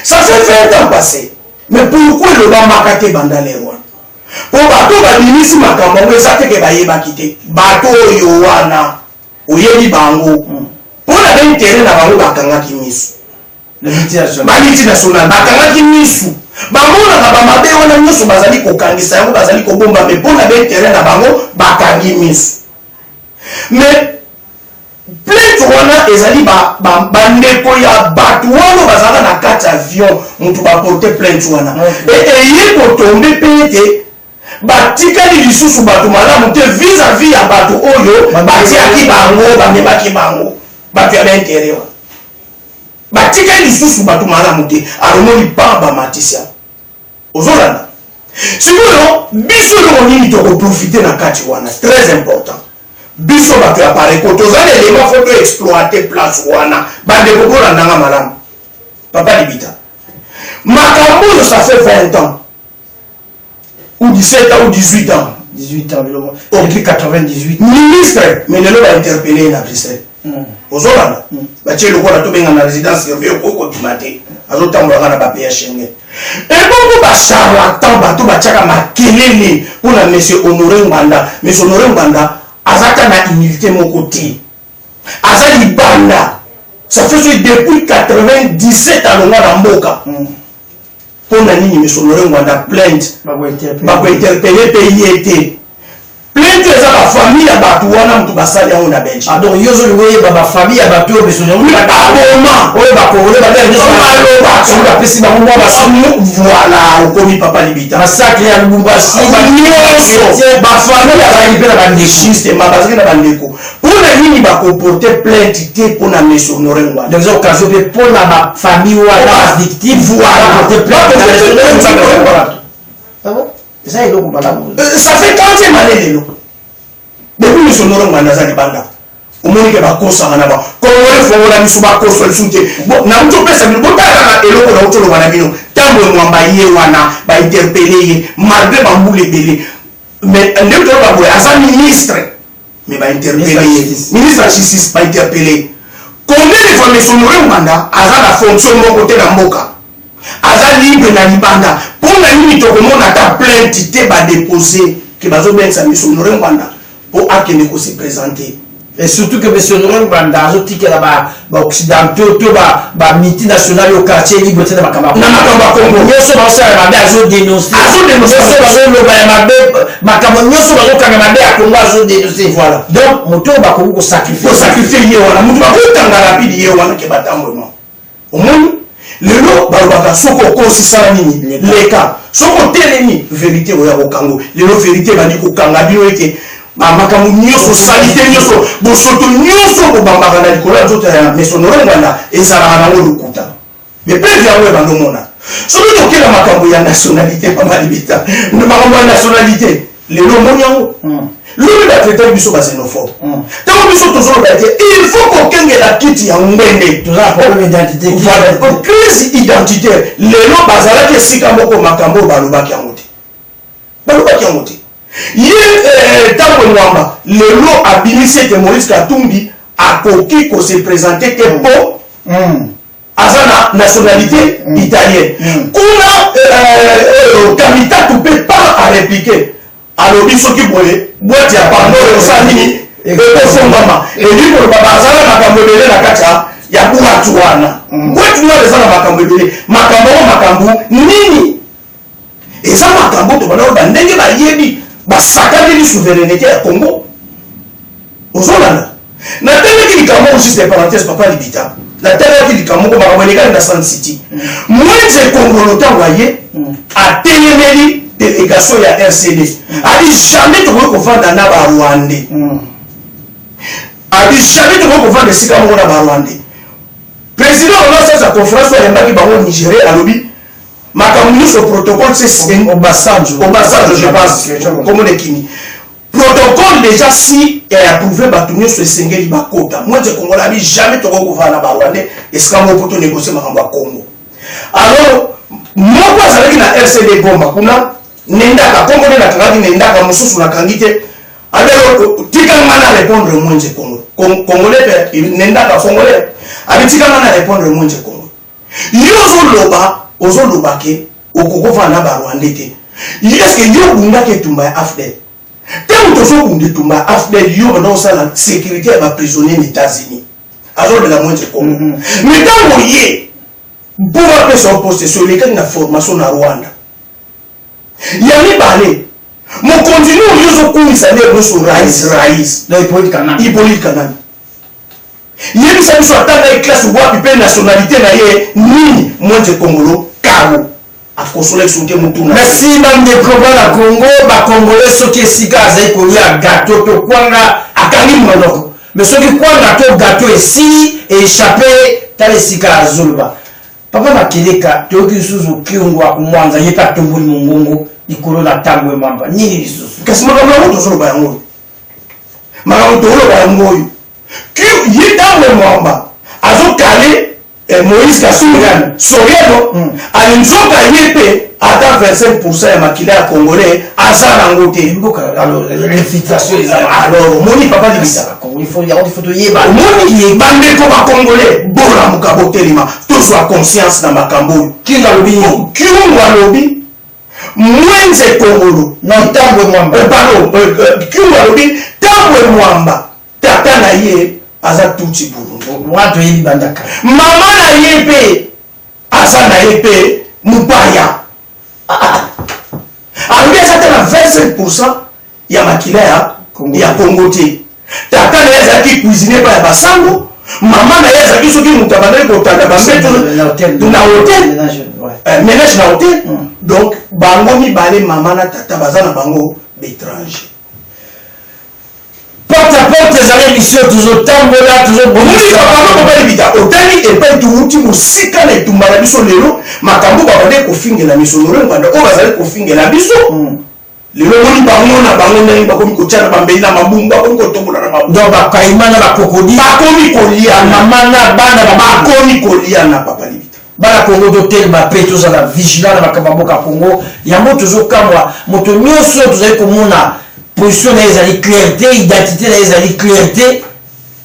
ça fait 20 ans passé. Mais pourquoi elobamaka te banda lere wana? Mpo bato babimisi makambo yango, eza teke bayebaki te. Bato oyo wana oyebi bango, mpo na baintérêt na bango bakangaki miso. Bamultinational bakangaki misu, bamonaka bamabe wana nyonso, bazali kokangisa yango, bazali kobomba, mais mpo na baintérêt na bango bakangi misu. Mais plainte wana ezali bandeko ya bato wana bazalaka na kati ya avion moto baporte plainte wana. Eye kotombe mpe ete batikali lisusu bato malamu te vis-à-vis ya bato oyo batiaki bango, bamemaki bango, bato ya baintérêt wana batikali lisusu bato malamu te. Alomoni pan bamatisa, ozolanda. Sikoyo biso eloko nini tokoprofite na kati wana? Très important. Biso bato ya Apareco toza na elema, faut toexploite place wana. Bandeko, bolandanga malamu. Papa Libita, makambo oyo ça fait 20 ans ou 17 ans ou 18 ans. 18 ans biloko depuis 98. Ministre, mais lelo bainterpeller na Bruxelles. Ozolanda, batie lokola tobenga na résidence surveillée, okoki kobima te, azotambolaka na baPA Schengen. Ebongo bacharlatan, bato batiaka makelele mpona monsieur Honore Ngbanda. Monsieur Honore Ngbanda aza ta na humilité moko te, aza libanda, ça fait soki depuis 97 alongwa na mboka. Mpo na nini monsieur Honore Ngbanda plainte bakointerpeller mpe ye te? Plainte eza bafamille ya bato wana moto basali yango na Belgique. Ah, donc yo ozolinga oyeba bafamille ya bato oyo biso baboma, oyo bakongole balobaka, bapesi bango mwa basumu. Voilà, okomi, papa Libita. Massacre ya Lubumbashi. Nyonso bafamille azalaki mpe na bandeko. Justement, bazalaki na bandeko. Mpo na nini bakoporte plainte te mpo na monsieur Honore Ngbanda? Donc eza occasion mpe mpo na bafamille wana bavictime. Voilà. Eza eloko malamu. Ça fait 40e année lelo depuis monsieur Honore Ngbanda aza libanda. Omoni ke bakosaka na bakongole, fongola miso, bakosa lisusu te. Bon, nauti opesa bino, botala kaka eloko nauti oloba na bino. Ntango Mwamba ye wana bainterpeller ye malgré bambula ebele, mais ndenge toloba boye, aza ministre, mais bainterpeller ye, ministre ya justice, bainterpeller combien de fois? Monsieur Honore Ngbanda aza na fonction moko te na mboka, aza libre na libanda. Mpo na nini tokomona ata plainte te badépose ke bazobengisa monsieur Honore Ngbanda mpo akende kose présenter? Et surtout que monsieur Honore Ngbanda azotikela baoccidentaux to bamultinational yo quartier libre te na makambo na makambo ya Congo. Nyonso bazosala mabe, azodénonce. Azodénonce. Nyonso bazoloba ya mabe, makambo nyonso bazokanga mabe ya Congo, azodénonce. Voilà. Donc moto oyo bakoki kosacrifie kosacrifie ye wana, moto bakotanga rapide ye wana ke batambwema. Omoni lelo Mpo balobaka soki okosi sala nini, leka. Soki otelemi, verité oya kokango. Lelo verité ebandi kokanga bino ete makambo nyonso, salite nyonso, bosoto nyonso bobambaka na likolo ya nzoto ya Mesonoro Ngwanda ezalaka nango lokuta. Mais preuve yango ebanda omona soki tokela makambo ya nationalité, mama Libita, makambo ya nationalité lelo omoni yango. Lobi batraitaki biso baxénophobe. Ntango biso tozoloba ete il faut kokengela kiti ya ngwende, crise identitaire, lelo bazalaki esika moko, makambo oyo balobaki yango te, balobaki yango te. Ye ntango Mwamba lelo abimisi ete Moïse Katumbi akoki kose présenter te mpo aza na nationalité italienne. Kuna Kamitatu mpe par arépliquer, alobi soki boye boîte ya Pandore osala nini, ekofongama. Elingi koloba bazala makambo ebele na kati ya boîte wana. Boîte noire eza na makambo ebele. Makambo yango makambo nini? Eza makambo tobanda koloba ndenge bayebi basakaneli souveraineté ya Congo. Ozolanda, natelaki likambo moko, juste parenthèse, papa Libita, natelaki likambo moko, makambo elekaki na Sun City. Mwenze Kongolo, ntango aye atelemeli délégation ya RCD, adi jamais tokoki kovanda na Barwandais, adi jamais tokoki kovanda esika moko na Barwandais. Président wana asalisa conférence oyo ayambaki bango Nigéria, alobi makambo nyonso protocole, c'est Obasanjo. Obasanjo, je pense, komona ekimi protocole déjà si approuvé, bato nyonso esengeli bakota. Mwenze Kongola abi jamais tokoki kovanda na Barwandais esika moko po tonégocie makambo ya Congo. Alors moko azalaki na RCD Goma kuna, Nendaka, kombo nde nakangaki Nendaka, mosusu nakangi te. Abelo tika nga na répondre Mwenze Kongo, Congolais mpe Nendaka Congolais, abi tika nga na répondre Mwenze Kongo. Yo ozoloba, ozoloba ke okokovanda na Barwandais te. Est-ce yo obundaki etumba ya AFDL? Ntango tozobunda etumba ya AFDL, yo banda kosala sécurité ya baprisonnier na États-Unis. Azolobela Mwenze Kongo. Mais ntango ye mpo bapesa yo poste, so elekaki na formation na Rwanda ya mibale, mokonzi no oyo ozokumisa nde nyonso rais rais Hippolyte Kanambe, yebisa biso atanga ye classe wapi mpe nationalité na ye nini? Mwenze Kongolo kao akosola soki motuna. Merci bandeko bana Congo, Bacongolais. Soki esika azali kolia gâteau to kwanga, akangi monoko, mais soki kwanga to gâteau esili, échappe, tala esika azoloba. Papa Makeleka, toyoki lisusu Kiungu akomwanza ye mpe atomboli mongongo likolo na ntango emwamba nini lisusu? Kasi makambo yango tozoloba yango oyo, makambo tozoloba yango oyo, ye ntango Mwamba azokale Moïse Katumbi Soriano, ali nzoka ye mpe ata 25 % ya makila ya Congolais aza nango te. Alors omoni, papa Libisa, omoni bandeko Bacongolais, bolamuka, botelema, tozwa conscience na makambo oyo. Kinga alobi nini? Kiungu alobi Mwenze Kongolo na Ntambwe Mwamba. Pardon, Kiungu alobi Ntambwe Mwamba, tata na ye aza Tutsi Burundi. Wana toyebi bandaka. Mama na ye mpe aza na ye mpe mopaya. Alobi aza te na 25 % ya makila ya Congo te. Tata na ye azalaki cuisinier pa ya basango, mama na ye azalaki soki moto abandaki kotanda bambeto na hotel, ménage na hotel. Donc bango mibale, mama na tata, baza na bango baétranger. Porte à porte ezali émission, tozotambola, tozobongisa. Otali epai touti, mosika na etumba na biso. Lelo makambo babandaki kofingela Misonoro Ngbanda, oyo bazali kofingela biso lelo, omoni bango na bango ndenge bakomi kotia na bambeli na mabumbu, bakomi kotombola na mabumbu. Donc bakaima na bakokodi. Bakomi kolia. Mama na bana. Bakomi kolia na papa Libita. Bana Kongo, totelema mpe tozala vigilant na makambo ya mboka Kongo. Yango tozokamwa, moto nyonso tozali komona position na ye ezali claire te, identité na ye ezali claire te,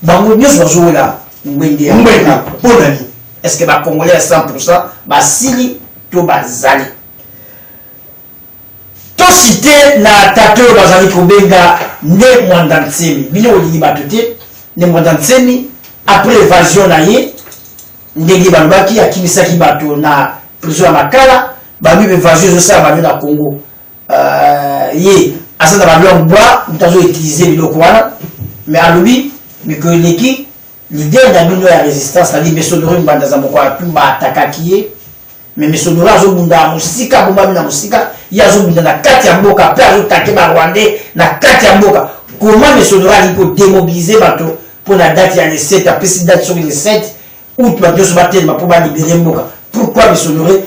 bango nyonso bazowela ngwende ya ngwende. Mpo na nini? Est ce que Bacongolais ya 100 basili to bazali? Tosite na tata oyo bazali kobenga Ne Mwanda Nsemi. Bino olingi bato te. Ne Mwanda Nsemi, après évasion na ye, ndenge balobaki akimisaki bato na prison ya Makala, balobi évasion ezosala bato na Congo. Ye aza na balongue bras, moto azoutilize biloko wana, mais alobi mikolo eleki leader na bino ya résistance, nali Mesodori Ngbanda, aza moko atumba atakaki ye. Mais monsieur Honore azobunda na mosika, abombami na mosika, ye azobunda na kati ya mboka mpe azotake ba Rwandais na kati ya mboka. Comment monsieur Honore alingi kodemobilize bato mpo na date ya le 7, apesi date soki le 7 août bato nyonso batelema mpo balibere mboka. Pourquoi monsieur Honore,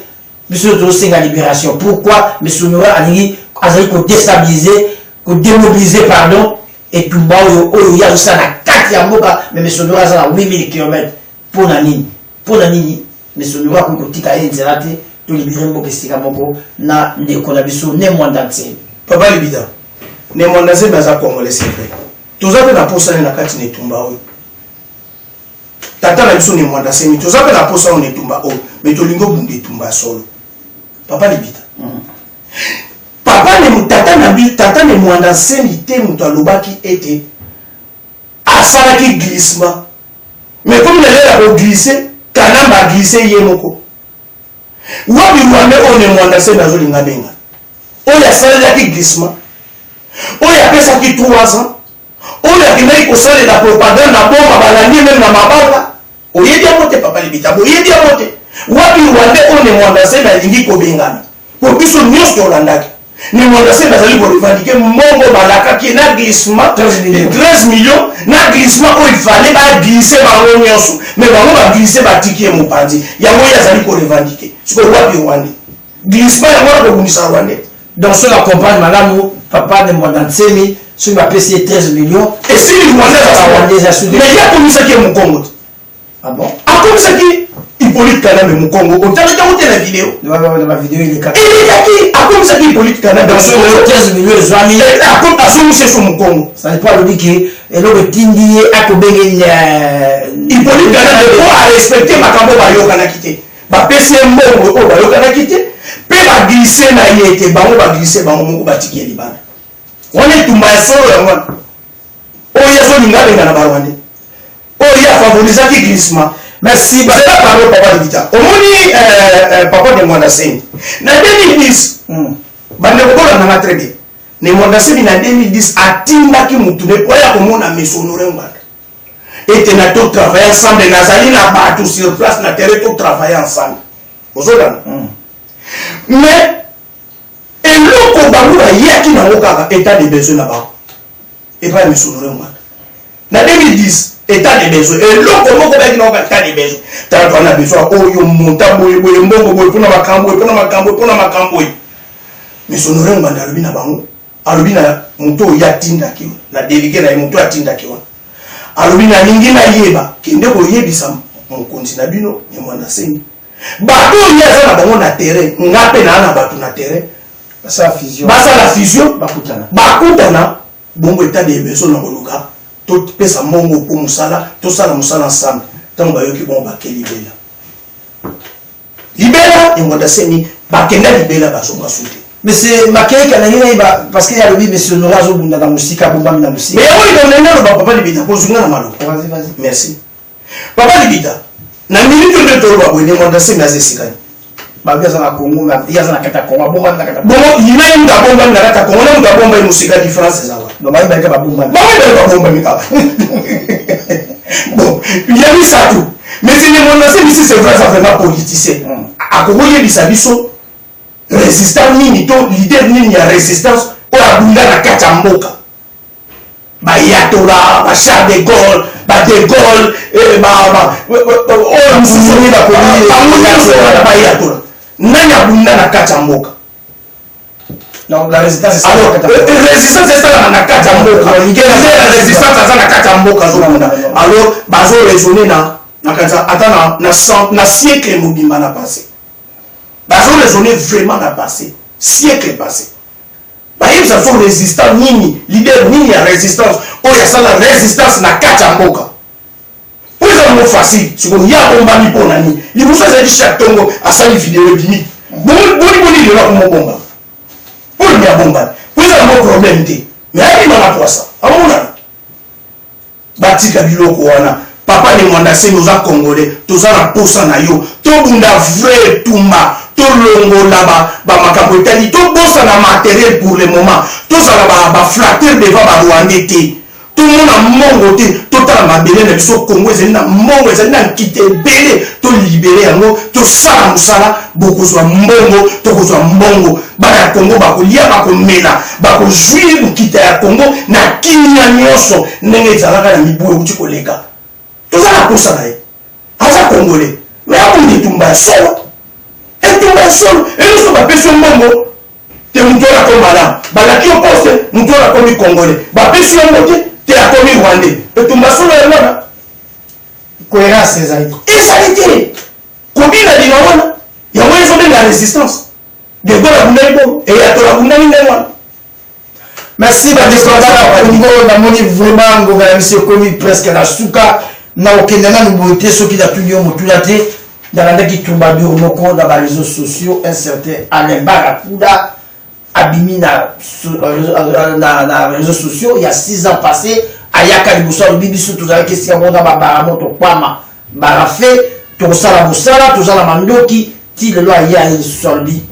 biso tozosenga libération, pourquoi monsieur Honore alingi azali kodestabilize, kodemobilize pardon, etumba oyo oyo ye azosala na kati ya mboka, mais monsieur Honore aza na 8000 km? Mpo na nini? Mpo na nini monsieur Honore akoki kotika ye nzela te tolibere mboka esika moko na ndeko na biso Ne Mwanda Nsemi? Papa Libida, Ne Mwanda Nsemi aza Congolais, c'est vrai. Toza mpe na posa ne na kati na etumba oyo. Tata na biso Ne Mwanda Nsemi, toza mpe na posa oyo na etumba oyo, mais tolingi obunda etumba ya solo. Papa Libida. Papa ne tata na bi tata Ne Mwanda Nsemi te moto alobaki ete asalaki glissement. Mais comme na lela ko glisser, Kanamba a glisse ye moko. Wapi Rwandais oyo Ne Mwanda Nsemi azolinga benga? Oyo asalelaki glissement, oyo apesaki 3 ans, oyo akendaki kosalela propagande na boma, balandi ye meme na mabanga. Oyebi yango te papa Libita, boyebi yango te. Wapi Rwandais oyo Ne Mwanda Nsemi alingi kobengana? Po biso nyonso tolandaki. Ne Mwanda Nsemi azali korevendiquer mbongo balakaki ye na glissement 13 millions, na glissement oyo il fallait baglisse bango nyonso, mais bango baglisse batiki ye mopanzi. Yango ye azali korevendiquer. Sikoyo wapi Rwandais? Glissement yango wana kobundisa Rwandais. Donc soki acomprendre malamu papa Ne Mwanda Nsemi, soki bapesi ye 13 millions esili Rwandais eza mais ye akomisaki ye mokongo te. Ah bon? Akomisaki Hippolyte Kanambe mokongo, otalaki yango te na video? Na video elekaki. Elekaki, akomisaki Hippolyte Kanambe. Donc soki 13 millions ezwami, azongisi ye so mokongo. Ça dépend, alobi ke eloko etindi ye akobenge Hippolyte Kanambe po arespecte makambo bayokanaki te. Bapesi ye mbongo oyo bayokanaki te mpe baglise na ye te, bango baglise bango moko batiki ye libanda. Wana etumba ya solo yango wana oyo ye azolinga abenga na Barwandais, oyo ye afavorisaki glissement. Merci. Zela pardon papa Libita, omoni papa Ne Mwanda Nsemi na 2010, bandeko bolandanga très bien, Ne Mwanda Nsemi na 2010 atindaki mutu ne po aya komona monsieur Honore Ngbanda ete na to travailler ensemble, nazali na bato sur place na terrain, to travailler ensemble. Ozolanda? Mais eloko bango bayaki nango kaka état de besoin na bango epai ya monsieur Honore Ngbanda na 2010, état de besoin. Eloko moko bayaki nango kaka état de besoin. Tala, toza na besoin oyo monta boye boye, mbongo boye mpona makambo oyo, mpona makambo oyo, mpona makambo oyo. Monsieur Honore Ngbanda alobi na bango, alobi na moto oyo atindaki, na délégué na ye, moto oyo atindaki wana, alobi: nalingi nayeba, kende koyebisa mokonzi na bino Ne Mwanda Nsemi, bato oyo ye aza na bango na terrain, nga mpe naa na bato na terrain. Basala fusion. Basala fusion. Bakutana. Bakutana bongo, état de besoin na koluka topesa mbongo mpo mosala, tosala mosala ensemble. Ntango bayoki bongo, bake libela, libela. Ne Mwanda Nsemi bakenda libela, bazonga su te. Monsieur Makeika, nangi nayeba parce que alobi monsieur Honore azobunda na mosika, abombami na mosika. Mais yango likambo ndenge aloba papa Libita, kozunga na maloba. Vas-y, vas-y. Merci papa Libita. Na minute oyo nde toloba boye, Ne Mwanda Nsemi aza esikani? Babi aza na Congo, mais ye aza na kati ya Congo, abombami na kati ya Bongo yina ye moto abombami na kati ya Congo na moto abombami mosika, différence eza wana. Donc bayebaki babombami. Bango ebele babombami kaka. Bon, ya misato, mais Ne Mwanda Nsemi, si c'est vrai aza vraiment politicien, akokoyebisa biso résistant nini to leader nini ya résistance oyo abunda na kati ya mboka, bayatola, bacharles de Gaulle, bade Gaulle, oyo mosusu, bango nyonso wana bayatola, nani abunda na kati ya mboka? Donc la résistance Alors résistance esalaka na kati ya mboka. La résistance aza na kati ya mboka, azobunda. Alors bazo raisonner na kati ata na siècle mobimba na passé, bazo raisonner vraiment na passé, siècle passé. Bayebisa biso résistant nini, leader nini ya résistance oyo asala résistance na kati ya mboka, po eza nango facile. Sikoyo ye abombami mpo na nini? Liboso ezalaki chaque ntongo asali video ebimi. Boni boni lelo akomobomba? Mpo nini abombami? Po eza nango problème te, mais abima na poisa, amonana. Batika biloko wana. Papa Ne Mwanda Nsemi, oza Congolais, toza na posa na yo. Tobunda vrai etumba, tolongola bamakambo etali, tobosana matériel pour le moment, tozala baflatteur devant Barwandais te. Tomona mbongo te, totala mabele na biso. Kongo ezali na mbongo, ezali na nkita ebele. Tolibere yango, tosala mosala, bokozwa mbongo, tokozwa mbongo. Bana ya Kongo bakolia, bakomela, bakozwi nkita ya Kongo na kimia nyonso, ndenge ezalaka na mibu euti koleka. Toza na posa na ye, aza Congolais, mais abunda etumba ya solo, etumba ya solo. Eloko bapesi yo mbongo te, moto oyo akomi malamu, balaki yo poste, moto oyo akomi Congolais, bapesi yo yango te, te akomi Rwandais. Etumba solo yango wana. Cohérence ezali te, ezali te. Kobina bina wana, yango ezobenga résistance. De Gaulle abundaki bongo, Eyatola abundaki ndenge wana. Merci bandeko ya bana Congo. Namoni vraiment ngonga na biso ekomi presque na suka. Nakokende nanu boye te soki natuni yo motuna te. Nalandaki troubadour moko na ba réseaux sociaux, un certain Alain Barakuda, abimi na réseaux sociaux il y a 6 ans passé. Ayaka liboso, alobi: biso tozalaki esika moko na babaramo, tokwama barafe, tokosala mosala, toza na mandoki. Ti lelo aye, aye lisusu, alobi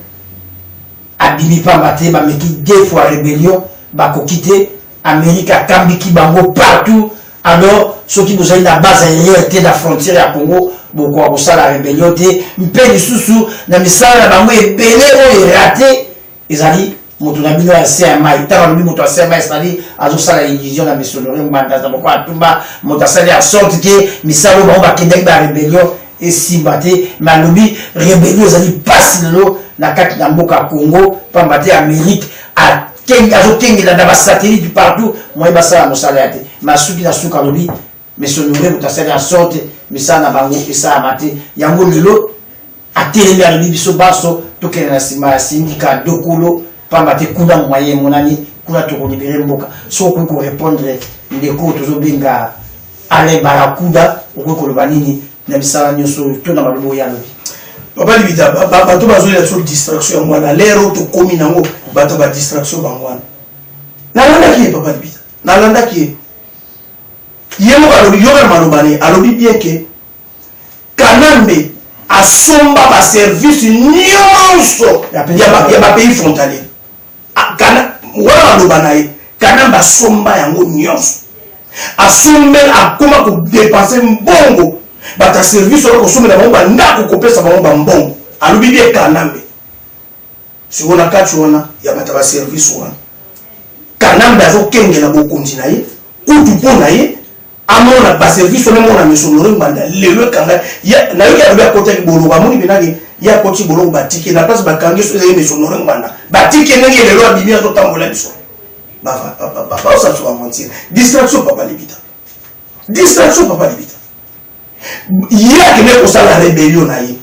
abimi pamba te, bameki deux fois rébellion, bakoki te, Amérique akambiki bango partout. Alors soki bozali na base aérienne te na frontière ya Congo, bokoka kosala rébellion te. Mpe lisusu na misala na bango ebele oyo eraté, ezali moto na bino ya se ya mai. Ntango alobi moto ya se ya mai, c'est-à-dire azosala illusion na Misonore Ngbanda na moko atumba moto asali ya sorte ke misala oyo bango bakendaki ba rébellion esimba te. Mais alobi rébellion ezali mpasi lelo na kati na mboka ya Congo, pamba te Amérique azokengela na basatellite partout, moye basala mosala ya te. Mais asuki na suka, alobi Misonore moto asali ya sorte misala na bango esalama te. Yango lelo atelemi, alobi biso baso tokende na nsima ya Sindika Dokolo, pamba te kuna moyen emonani, kuna tokolibere mboka. So okoki korépondre ndeko tozobenga Alain Barakuda, okoki koloba nini na misala nyonso oyo to na maloba oyo alobi? Papa Libita, bato bazolela biso distraction yango wana. Lero tokomi nango bato ba distraction bango wana. Nalandaki ye, papa Libita, nalandaki ye. Ye moko alobi, yoka na maloba na ye, alobi bien ke Kanambe asomba baservice nyonso ya bapays frontalier wana. Maloba na ye, Kanambe asomba yango nyonso, asombela, akoma kodépenser mbongo, bato ya service wana, kosombela bango bandako, kopesa bango bambongo. Alobi bien Kanambe sikoyo na kati wana ya bato ya baservice wana, Kanambe azokengela bokonzi na ye kutu mpo na ye amona baservice wana, emona Misonore Ngbanda. Lelo ekanga, nayoki alobi akotaki boloko, amoni mpenake ye akoti boloko, batiki na place, bakangi so ezali Misonore Ngbanda, batiki ndenge lelo abimi, azotambola. Biso baosala biso aventure, distraction, papa Libita, distraction, papa Libita. Ye akende kosala rébellion na ye,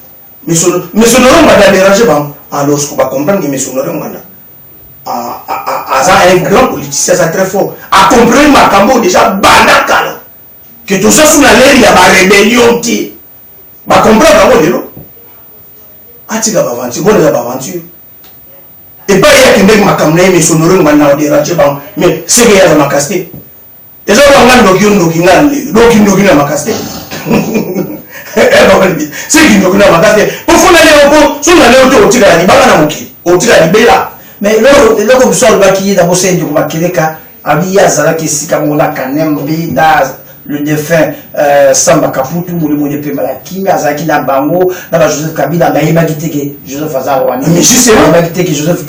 Misonore Ngbanda dérange bango. Alors bacomprendre que Misonore Ngbanda aza un grand politicien, aza très fort, acomprendre makambo oyo déjà banda kala ke toza su na l'ère ya barébellion te. Bacomprendre yango lelo. Atika baaventure, bona eza baaventure. Epai ye akendeki makambo na ye, Misonore Ngbanda na odérange bango, mais seke ye aza makasi te. Eza wanga ndoki, yo ndoki, nga ndoki, ndoki na makasi te, seki ndoki na makasi te. Po fo na leo, po so na leo te, otikala libanga na mokili, otikala libela. Mais eloko mosusu alobaki ye na bosa, ndeko Makeleka, abi ye azalaki esika moko na Kanembe, na le défunt Samba Kaputu, molimo nde pemba na kimia, azalaki na bango na ba Joseph Kabila. Bayebaki te ke Joseph aza Rwandais, bayebaki te ke Joseph.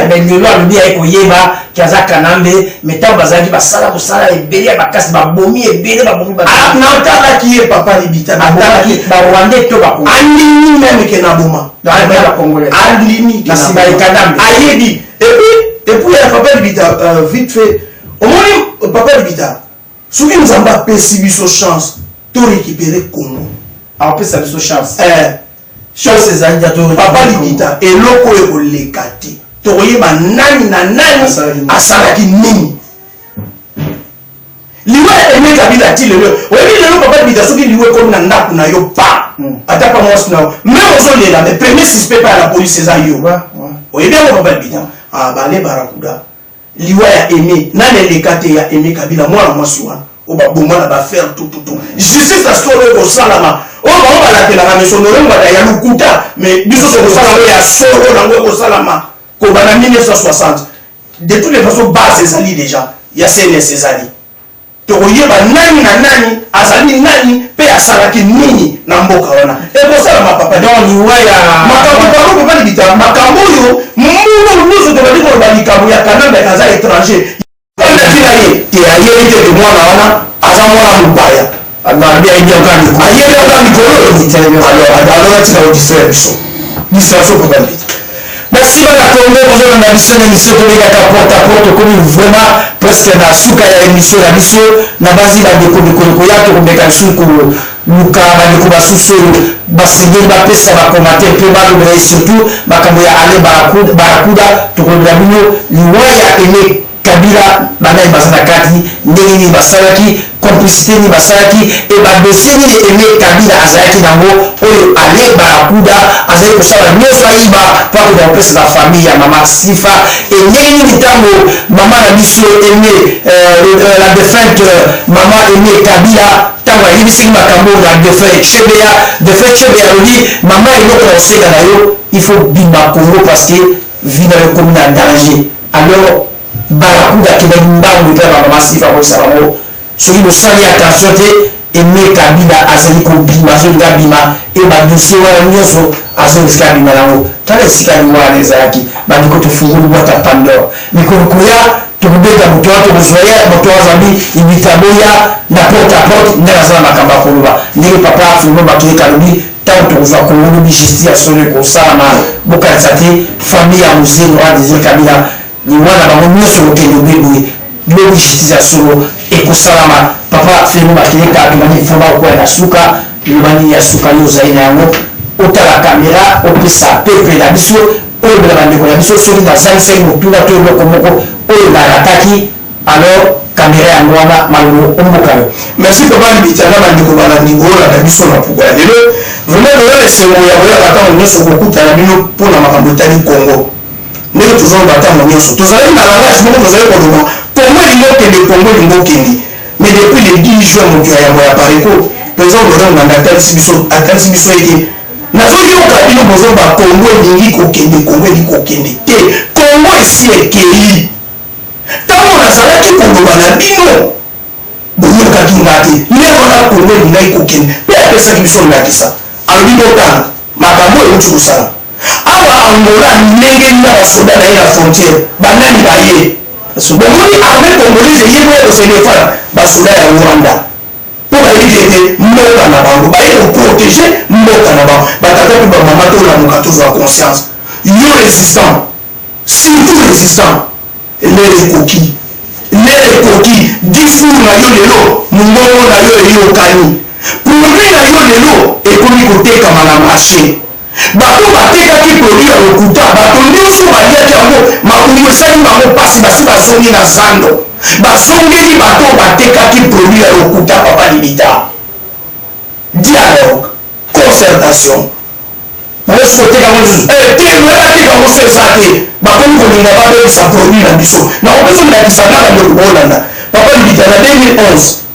Mais lelo alobi aye koyeba ke aza Kanambe. Mais ntango bazalaki basala kosala ebele ya makasi, babomi ebele, babomi. Natalaki ye, papa Libita. Natalaki Barwandais to Andimi même ke naboma. Bacongolais. Andimi. Na nsima ye Kanambe. Ayebi. Et puis ya papa Libita, vite fait, omoni papa Libita, soki Nzambe apesi biso chance to récupérer Congo, Apesa biso chance? Eh. Chance ezali ya to. Papa Libita, eloko oyo ekoleka te, tokoyeba nani na nani asalaki nini. Liwa ya Aimé Kabila ti lelo, oyebi lelo papa Libita, soki liwa ekomi na ndako na yo pa, ata pa mwasi na yo, même ozolela, mais premier suspect pa ya la police eza yo. Oyebi yango, papa Libita. Ah, bale barakuda, liwa ya Aimé nani eleka te, ya Aimé Kabila, mwana mwasi wana oyo baboma na baaffaire tututu. Justice ya solo ekosalama. Oyo bango balakelaka Misonore Ngbanda ya lokuta, mais biso tokosala oyo ya solo. Nango ekosalama kobanda 1960. De toutes les façons, base ezali déjà. ya CNS ezali. Tokoyeba nani na nani azali nani mpe asalaki nini na mboka wana. Ekosalama, papa. Donc liwa ya Makambo bango, papa Libita, makambo oyo mbulu nyonso tobandi koloba, likambo ya Kanambe aza étranger, na ye te, ayebi te ke mwana wana aza mwana mopaya. Alobi ayebi yango kaka mikolo. Ayebi yango mikolo. Alors atika kodistraire biso, distraction, papa Libita. Merci bana Congo, bozolanda biso na émission tobengaka Porte à Porte. Tokomi vraiment presque na suka ya émission na biso. Na bazi bandeko, mikolo koya tokomeka lisusu koluka bandeko basusu oyo basengeli bapesa bacommentaire mpe balobela ye, surtout makambo ya Ale Barakuda. Tokolobela bino liwa ya Aimé Kabila, banani baza na kati, ndenge nini basalaki complicité, nini basalaki e badossier nini Aimé Kabila azalaki nango oyo Ale Barakuda azali kosala nyonso ayiba mpo akoka kopesa na famille ya mama Sifa, e ndenge nini ntango mama na biso Aimé, la défunte mama Aimé Kabila, ntango ayebisaki makambo na défunt Chebeya, défunt Chebeya alobi: "Mama, eloko na kosenga na yo, il faut bima Congo parce que vie na yo ekomi na danger." Alors Barakuda akendaki mbangu epai ya bamama Sifa koyebisa bango: "Soki bosali attention te, Aimé Kabila azali kobima, azolinga abima e badossier wana nyonso azorisquer abima nango." Tala esika liwa wana ezalaki. Bandeko, tofungoli boîte ya Pandore. Mikolo koya tokobeta moto wana, tokozwa ye moto azambi ibita boya na Porte à Porte, ndenge aza na makambo ya koloba, ndenge papa Filmo Bakileka alobi: ntango tokozwa Kongo lobi, justice ya solo ekosalama. Bokanisa te famille ya Mzee Laurent Désiré Kabila, liwa na bango nyonso kokende obe boye. Lobi justice ya solo ekosalama. Papa Filmo Bakileka, tobandi foma kokwea na suka. Liloba nini ya suka yo ozali na yango? Otala kamera, opesa peuple na biso, oyebela bandeko na biso. Soki nazangisaki motuna to eloko moko oyo narataki, alors kamera yango wana, malobo omboka yo. Merci, papa Libita, na bandeko balandi kolanda biso na pokwa ya lelo. Vraiment toza esengo ya koyaka ntango nyonso kokutana bino mpona makambo etali Congo. Ndenge tozoloba ntango nyonso, tozalaki na langage moko, tozali koloba Congo elingi okende, Congo elingi okende. Mais depuis le 10 juin, moto ya yambo ya Apareco, président Laurent Ngbanda, atalisi biso ete nazoyoka bino bozoba Congo elingi kokende, Congo elingi kokende te, Congo esi ekei. Ntango nazalaki koloba na bino, boyokaki nga te. Ndenge wana Congo elingaki kokende, mpe apesaki biso ndakisa, alobi: "Botanga makambo oyo euti kosala awa Angola, ndenge na basoda na ye na frontière, banani baye? Bomoni armée congolaise eye boya kose défendre basoda ya Rwanda, mpo bayebi ete mboka na bango, baye koprotéger mboka na bango." Batata mpe bamama, tolamuka, tozwa conscience. Yo résistant, surtout résistant, l'heure ekoki, l'heure ekoki. Discours na yo lelo, mongongo na yo eyokani, produit na yo lelo ekomi kotekama na marché. Bato batekaki produit ya lokuta, bato nyonso baliaki yango, makambo esali bango mpasi, basi bazongi na zando, bazongeli bato batekaki produit ya lokuta. Papa Libita, dialogue, concertation. Bayosi koteka yango lisusu? Te, bateka yango so eza te. Bakomi kolinga babebisa produit na biso. Nakopesa ndakisa na bandeko bolanda, papa Libita. Na 2011,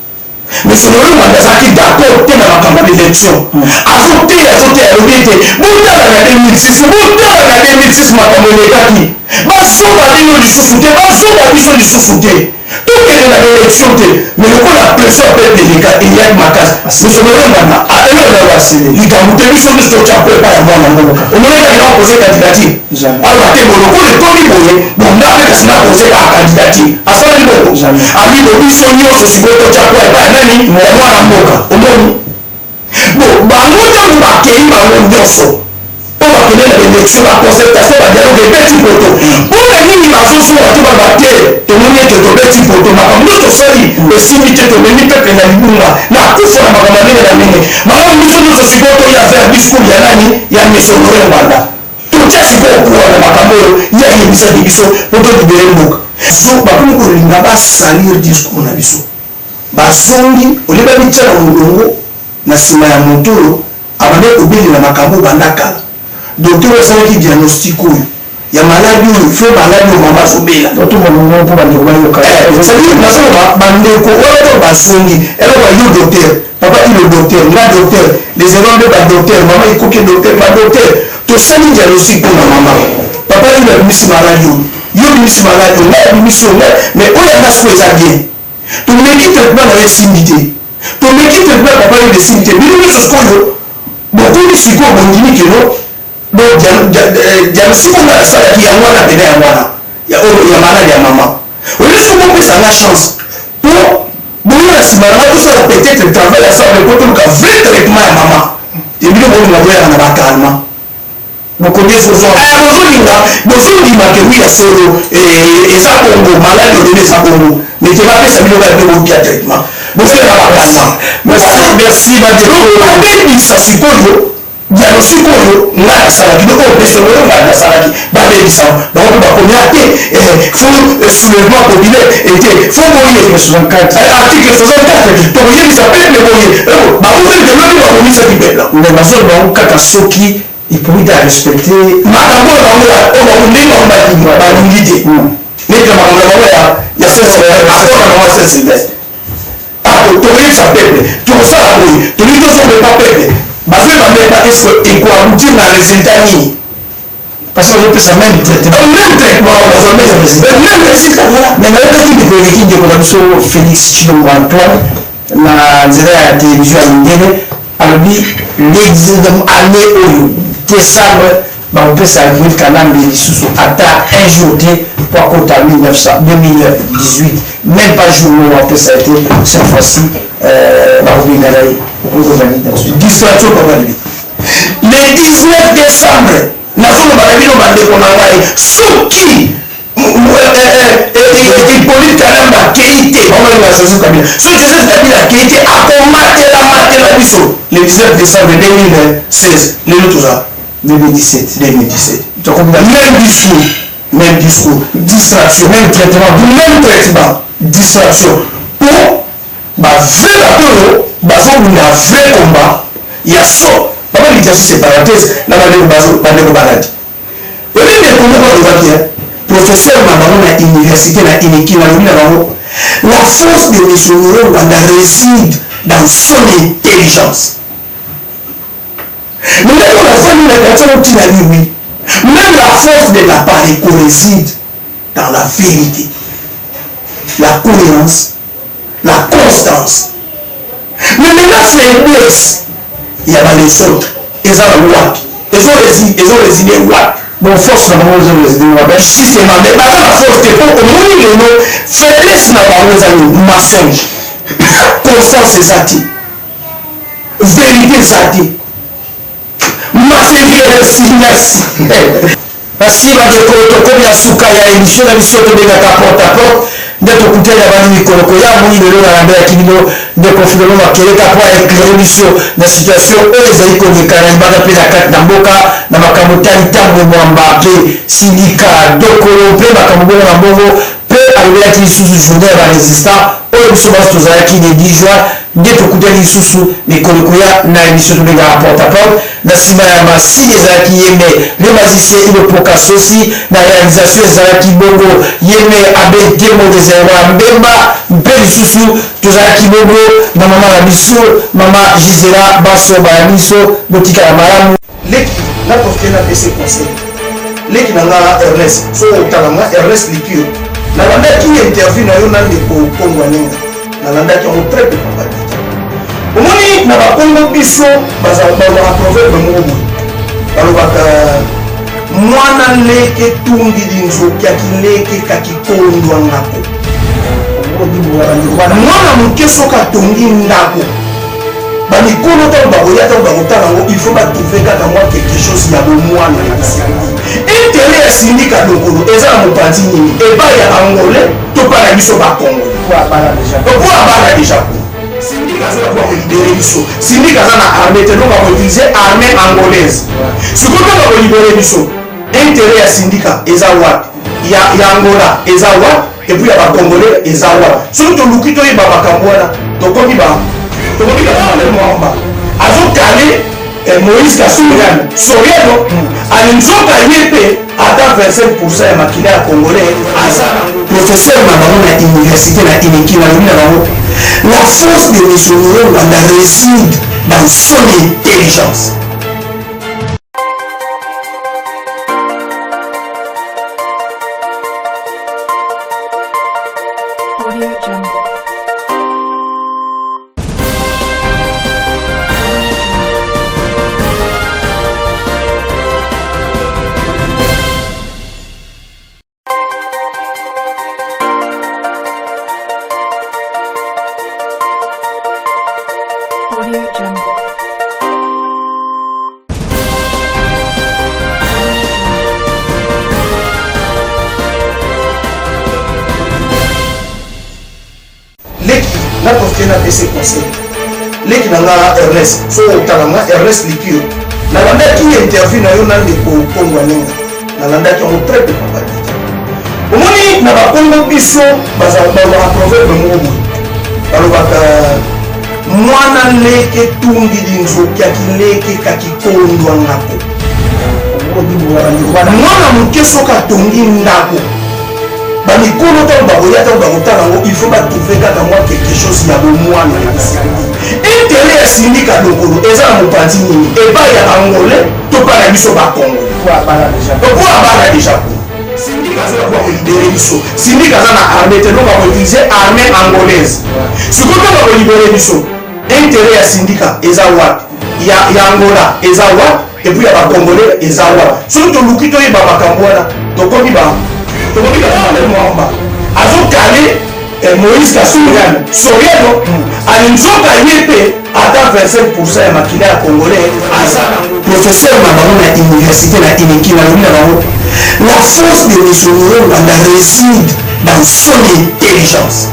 monsieur Laurent Ngbanda azalaki d'accord te na makambo ya l'élection. Azoteya, azoteya, alobi ete botala na 2006, botala na 2006 makambo elekaki, bazoba bino lisusu te, bazoba biso lisusu te, tokende na élection te. Mais lokola pression ya peuple eleka eyaki makasi, monsieur Laurent Ngbanda eloko likambo te, biso nyonso totya po epai ya mwana mboka. Omonekaki na opose candidature, aloba te bo lokola ekomi boye, bonga mpe kasi na pose kaka candidature. Asalaki bongo, abi bo biso nyonso sikoyo totya po epai ya nani? Ya mwana mboka. Omoni bo bango ntango bakei, bango nyonso mpo bakende na baélection, baconcertation, badialogue ebeti poto. Mpona nini bazozonga te? Baloba te: "Tomoni ete tobeti poto, makambo nyonso tosali esimbi te, tomemi peuple na libunga, na kufa na makambo ya ndenge na ndenge malamu. Biso nyonso sikoyo toya vers discours ya nani? Ya monsieur Laurent Ngbanda. Totia sikoyo kuwa na makambo oyo ye ayebisaki biso mpo tolibérer mboka." So bakomi kolinga basalir discours na biso. Bazongi olie, bamitya na molongo na nsima ya moto oyo abandaki kobelela makambo banda kala. Docteur oyo asalaki diagnostic oyo ya maladie oyo, fo maladie oyo mama azobela. Oto molongo mpo bandeko bayoka. C'est-à-dire nazoloba bandeko oyo to bazongi eloko yo docteur, papa ilo docteur, nga docteur, les élèves nde badocteur, mama ikoki docteur, badocteur tosali diagnostic mpona mama. Papa ilo abimisi maladie oyo. Yo obimisi maladi, ngai abimisi oyo, ngai, mais oyo ya nga sikoyo eza bien. Tomeki traitement na yo esimbi te. Tomeki traitement ya papa yo esimbi te. Bino nyonso sikoyo bokomi sikoyo bondimi que non bon diagnostic oyo nga nasalaki yango wana pena yango wana ya oyo ya maladi ya mama. Oyo soki bopesa nga chance po boya na nsima na nga tosala peut-être travail ensemble po toluka vrai traitement ya mama. Et bino bolinga boyaka na ba calmant. Bokomi ezozo. Eh, bozolinga bozondima ke wi ya solo eh, eza bongo maladi odebe eza bongo mais te bapesa bino kaka bino bobia traitement bozoyaka bakanga. Merci, merci bandeko. Babebisa sikoyo diagnostic oyo ngai nasalaki donc oyo pesa oyo ngai nasalaki babebisa bango mpe bakomi ate faut soulèvement populaire ete faut boye 64 article 64 tokoyebisa peuple boye bakosali te lobi bakomisaki peuple. Mais bazoloba yango kaka soki Hippolyte a respecte makambo oyo bango oyo bango ndenge bango balingi balingi te neti na makambo na bango ya ya accord na bango ya Saint Sylvestre ako tokoyebisa peuple tokosala boye tolingi tozonga epa peuple bazoyeba meme pas est ce que ekoaboutir na résultat nini. Parce que bazopesa même traitement. Même traitement, bazwa même résultat. Même résultat, voilà. Mais nayokaki ndeko eleki ndeko na biso Félix Tshilombo Antoine na nzela ya télévision ya mindele alobi année oyo décembre bakopesa Hippolyte Kanambe lisusu ata un jour te po akota 2018 même pas jour moko bakopesa ye te cette fois-ci bakobengana ye. Okoki kozala nini na biso? Distraction papa Libi. Le 19 décembre nazoloba na bino bandeko na ngai soki Hippolyte Kanambe akei te, bango Joseph Kabila, soki Joseph Kabila akei te akomatela matela biso le 19 décembre 2016. Lelo toza 2017. 2017 même discours, même discours, distraction, même traitement, même traitement, distraction po ba vrai bato oyo bazobunda vrai combat ya so papa Lidiasi c'est parenthèse na bandeko bazo bandeko baladi oyebi ndeko moko alobaki professeur na bango na université na Unikin alobi na bango la force de Monsieur Rwanda réside dans son intelligence. Mais ndenge nafandi na quartier otina dit oui, même la force de la pareco réside dans la vérité, la cohérence, la constance. Mais maintenant faiblesse ya ba les autres eza na wapi? Ezo résider wapi? Bon, force na bango ezo résider wapi? Justement, mais baza na force te po omoni lelo faiblesse na bango eza nini? Mensonge. Constance eza te, vérité eza te. Merci, merci. Merci bandeko, tokomi na suka ya émission na biso tobengaka porte à porte nde tokutani na bani mikolo koya. Moni lelo nalandaki bino ndeko Filolo Makeleka mpo aéclaire biso na situation oyo ezali koleka na libanda mpe na kati na mboka na makambo tali Ntango Mwamba mpe Sindika Dokolo mpe makambo bongo na bongo, mpe alobelaki lisusu journée ya barésistant oyo biso banso tozalaki le 10 juin. Nde tokutani lisusu mikolo koya na émission tobengaka porte à porte. Na nsima ya masini ezalaki yeme le magicien Ilopoka Sosi, na réalisation ezalaki bongo yeme Abe Temo Deserwa Mbemba, mpe lisusu tozalaki bongo na mama na biso mama Gisela Banso baya biso. Botikala malamu. Leki na profite na pese conseil leki na nga Ernest, soki otala nga Ernest Likio, nalandaki interview na yo na ndeko Kongo Aninga, nalandaki yango très bien papa Dita. Omoni na bakongo biso balobaka proverbe moko boye, balobaka mwana leke tungi linzoki akileke kakikondwa ngako. Mwana moke soki atongi ndako, bamikolo ntango bakoya ntango bakotala yango il faut batrouve kaka mwa quelque chose ya bomwana na bisingi. Intérêt ya Sindika Dokolo eza na mopanzi nini? Epai ya Angolais to mpa na biso Bakongolais po abala déjà, po abala déjà kuna. Sindika aza na kolibere biso, Sindika aza na armée te, donc akoutilize armée angolaise. Sikoyo ntango akolibere biso, intérêt ya Sindika eza wapi? Ya, ya Angola eza wapi? Et puis ya Bakongolais eza wapi? Soki toluki toyeba makambo wana, tokomi ba tokomi ba Mwamba azokale Moïse Kasumbi Soriano alinzoka ye mpe ata 25% ya makila ya Congolais aza nango. Professeur na bango na université na Unikin alobi na bango la force de Monsieur Rwanda réside dans son intelligence. Na profite na pese conseil. Leki na nga Ernest, soki otala nga Ernest Likio. Nalandaki interview na yo na ndeko Kongo Aninga. Nalandaki yango très bien papa Didi. Omoni na bakongo biso balobaka proverbe moko boye. Balobaka mwana leke tungi linzoki ya kileke kakikondwa ngako. Mwana moke soki atongi ndako bamikolo ntango bakoya ntango bakotala yango il faut batrouve kaka mwa quelque chose ya bomwana na bisindi interet ya sindika lokolo eza na mopanzi nini epai ya angolais to mpa na biso bakongo po abala deja kuna sindika aza na kolibere biso sindika aza na armée te donc akoutilize armée angolaise sikoyo ntango akolibere biso interet ya sindika eza wapi ya, ya angola eza wapi et puis ya ba congolais eza wapi soki toluki toyeba makambo wana tokomi ba tokomi ba mwamba azokale eh, moïse kasuriano soriano ali nzoka ye mpe ata 25 pourcent ya makila ya congolais aza nango professeur na bango na université na iniki nalobi na bango la force de misoniro nganda réside dans son intelligence.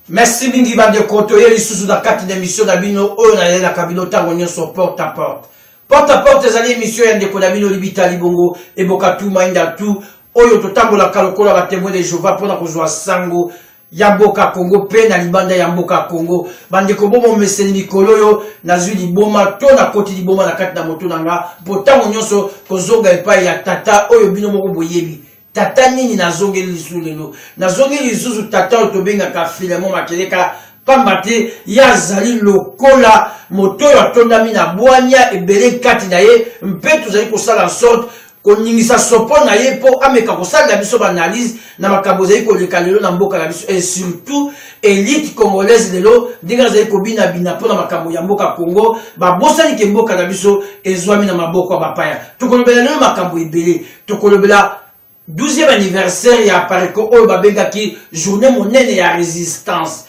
Merci mingi bandeko, toye lisusu na kati na emission na bino oyo nayelaka bino ntango nyonso porte à porte. Porte à porte ezali emission ya ndeko na bino Libita Libongo eboka tu mainda tu oyo totambolaka lokola ba témoin de Jéhovah mpona kozwa sango ya mboka Congo mpe na libanda ya mboka Congo. Bandeko bomomeseni mikolo oyo nazwi liboma to nakoti liboma na kati na moto na nga mpo ntango nyonso kozonga epai ya tata oyo bino moko boyebi. Tata nini nazongeli lisusu lelo? Nazongeli lisusu tata oyo tobengaka Filemon Makeleka, pamba te ye azali lokola moto oyo atondami na bwania ebele kati na ye, mpe tozali kosala en sorte koningisa sopo na ye mpo ameka kosalela biso baanalyse na makambo ezali koleka lelo na mboka na biso, et surtout elite congolaise lelo ndenge azali kobinabina mpo na makambo ya mboka Congo. Babosani ke mboka na biso ezwami na maboko ya bapaya. Tokolobela lelo makambo ebele. Tokolobela 12e anniversaire ya Apareco oyo babengaki journée monene ya resistance.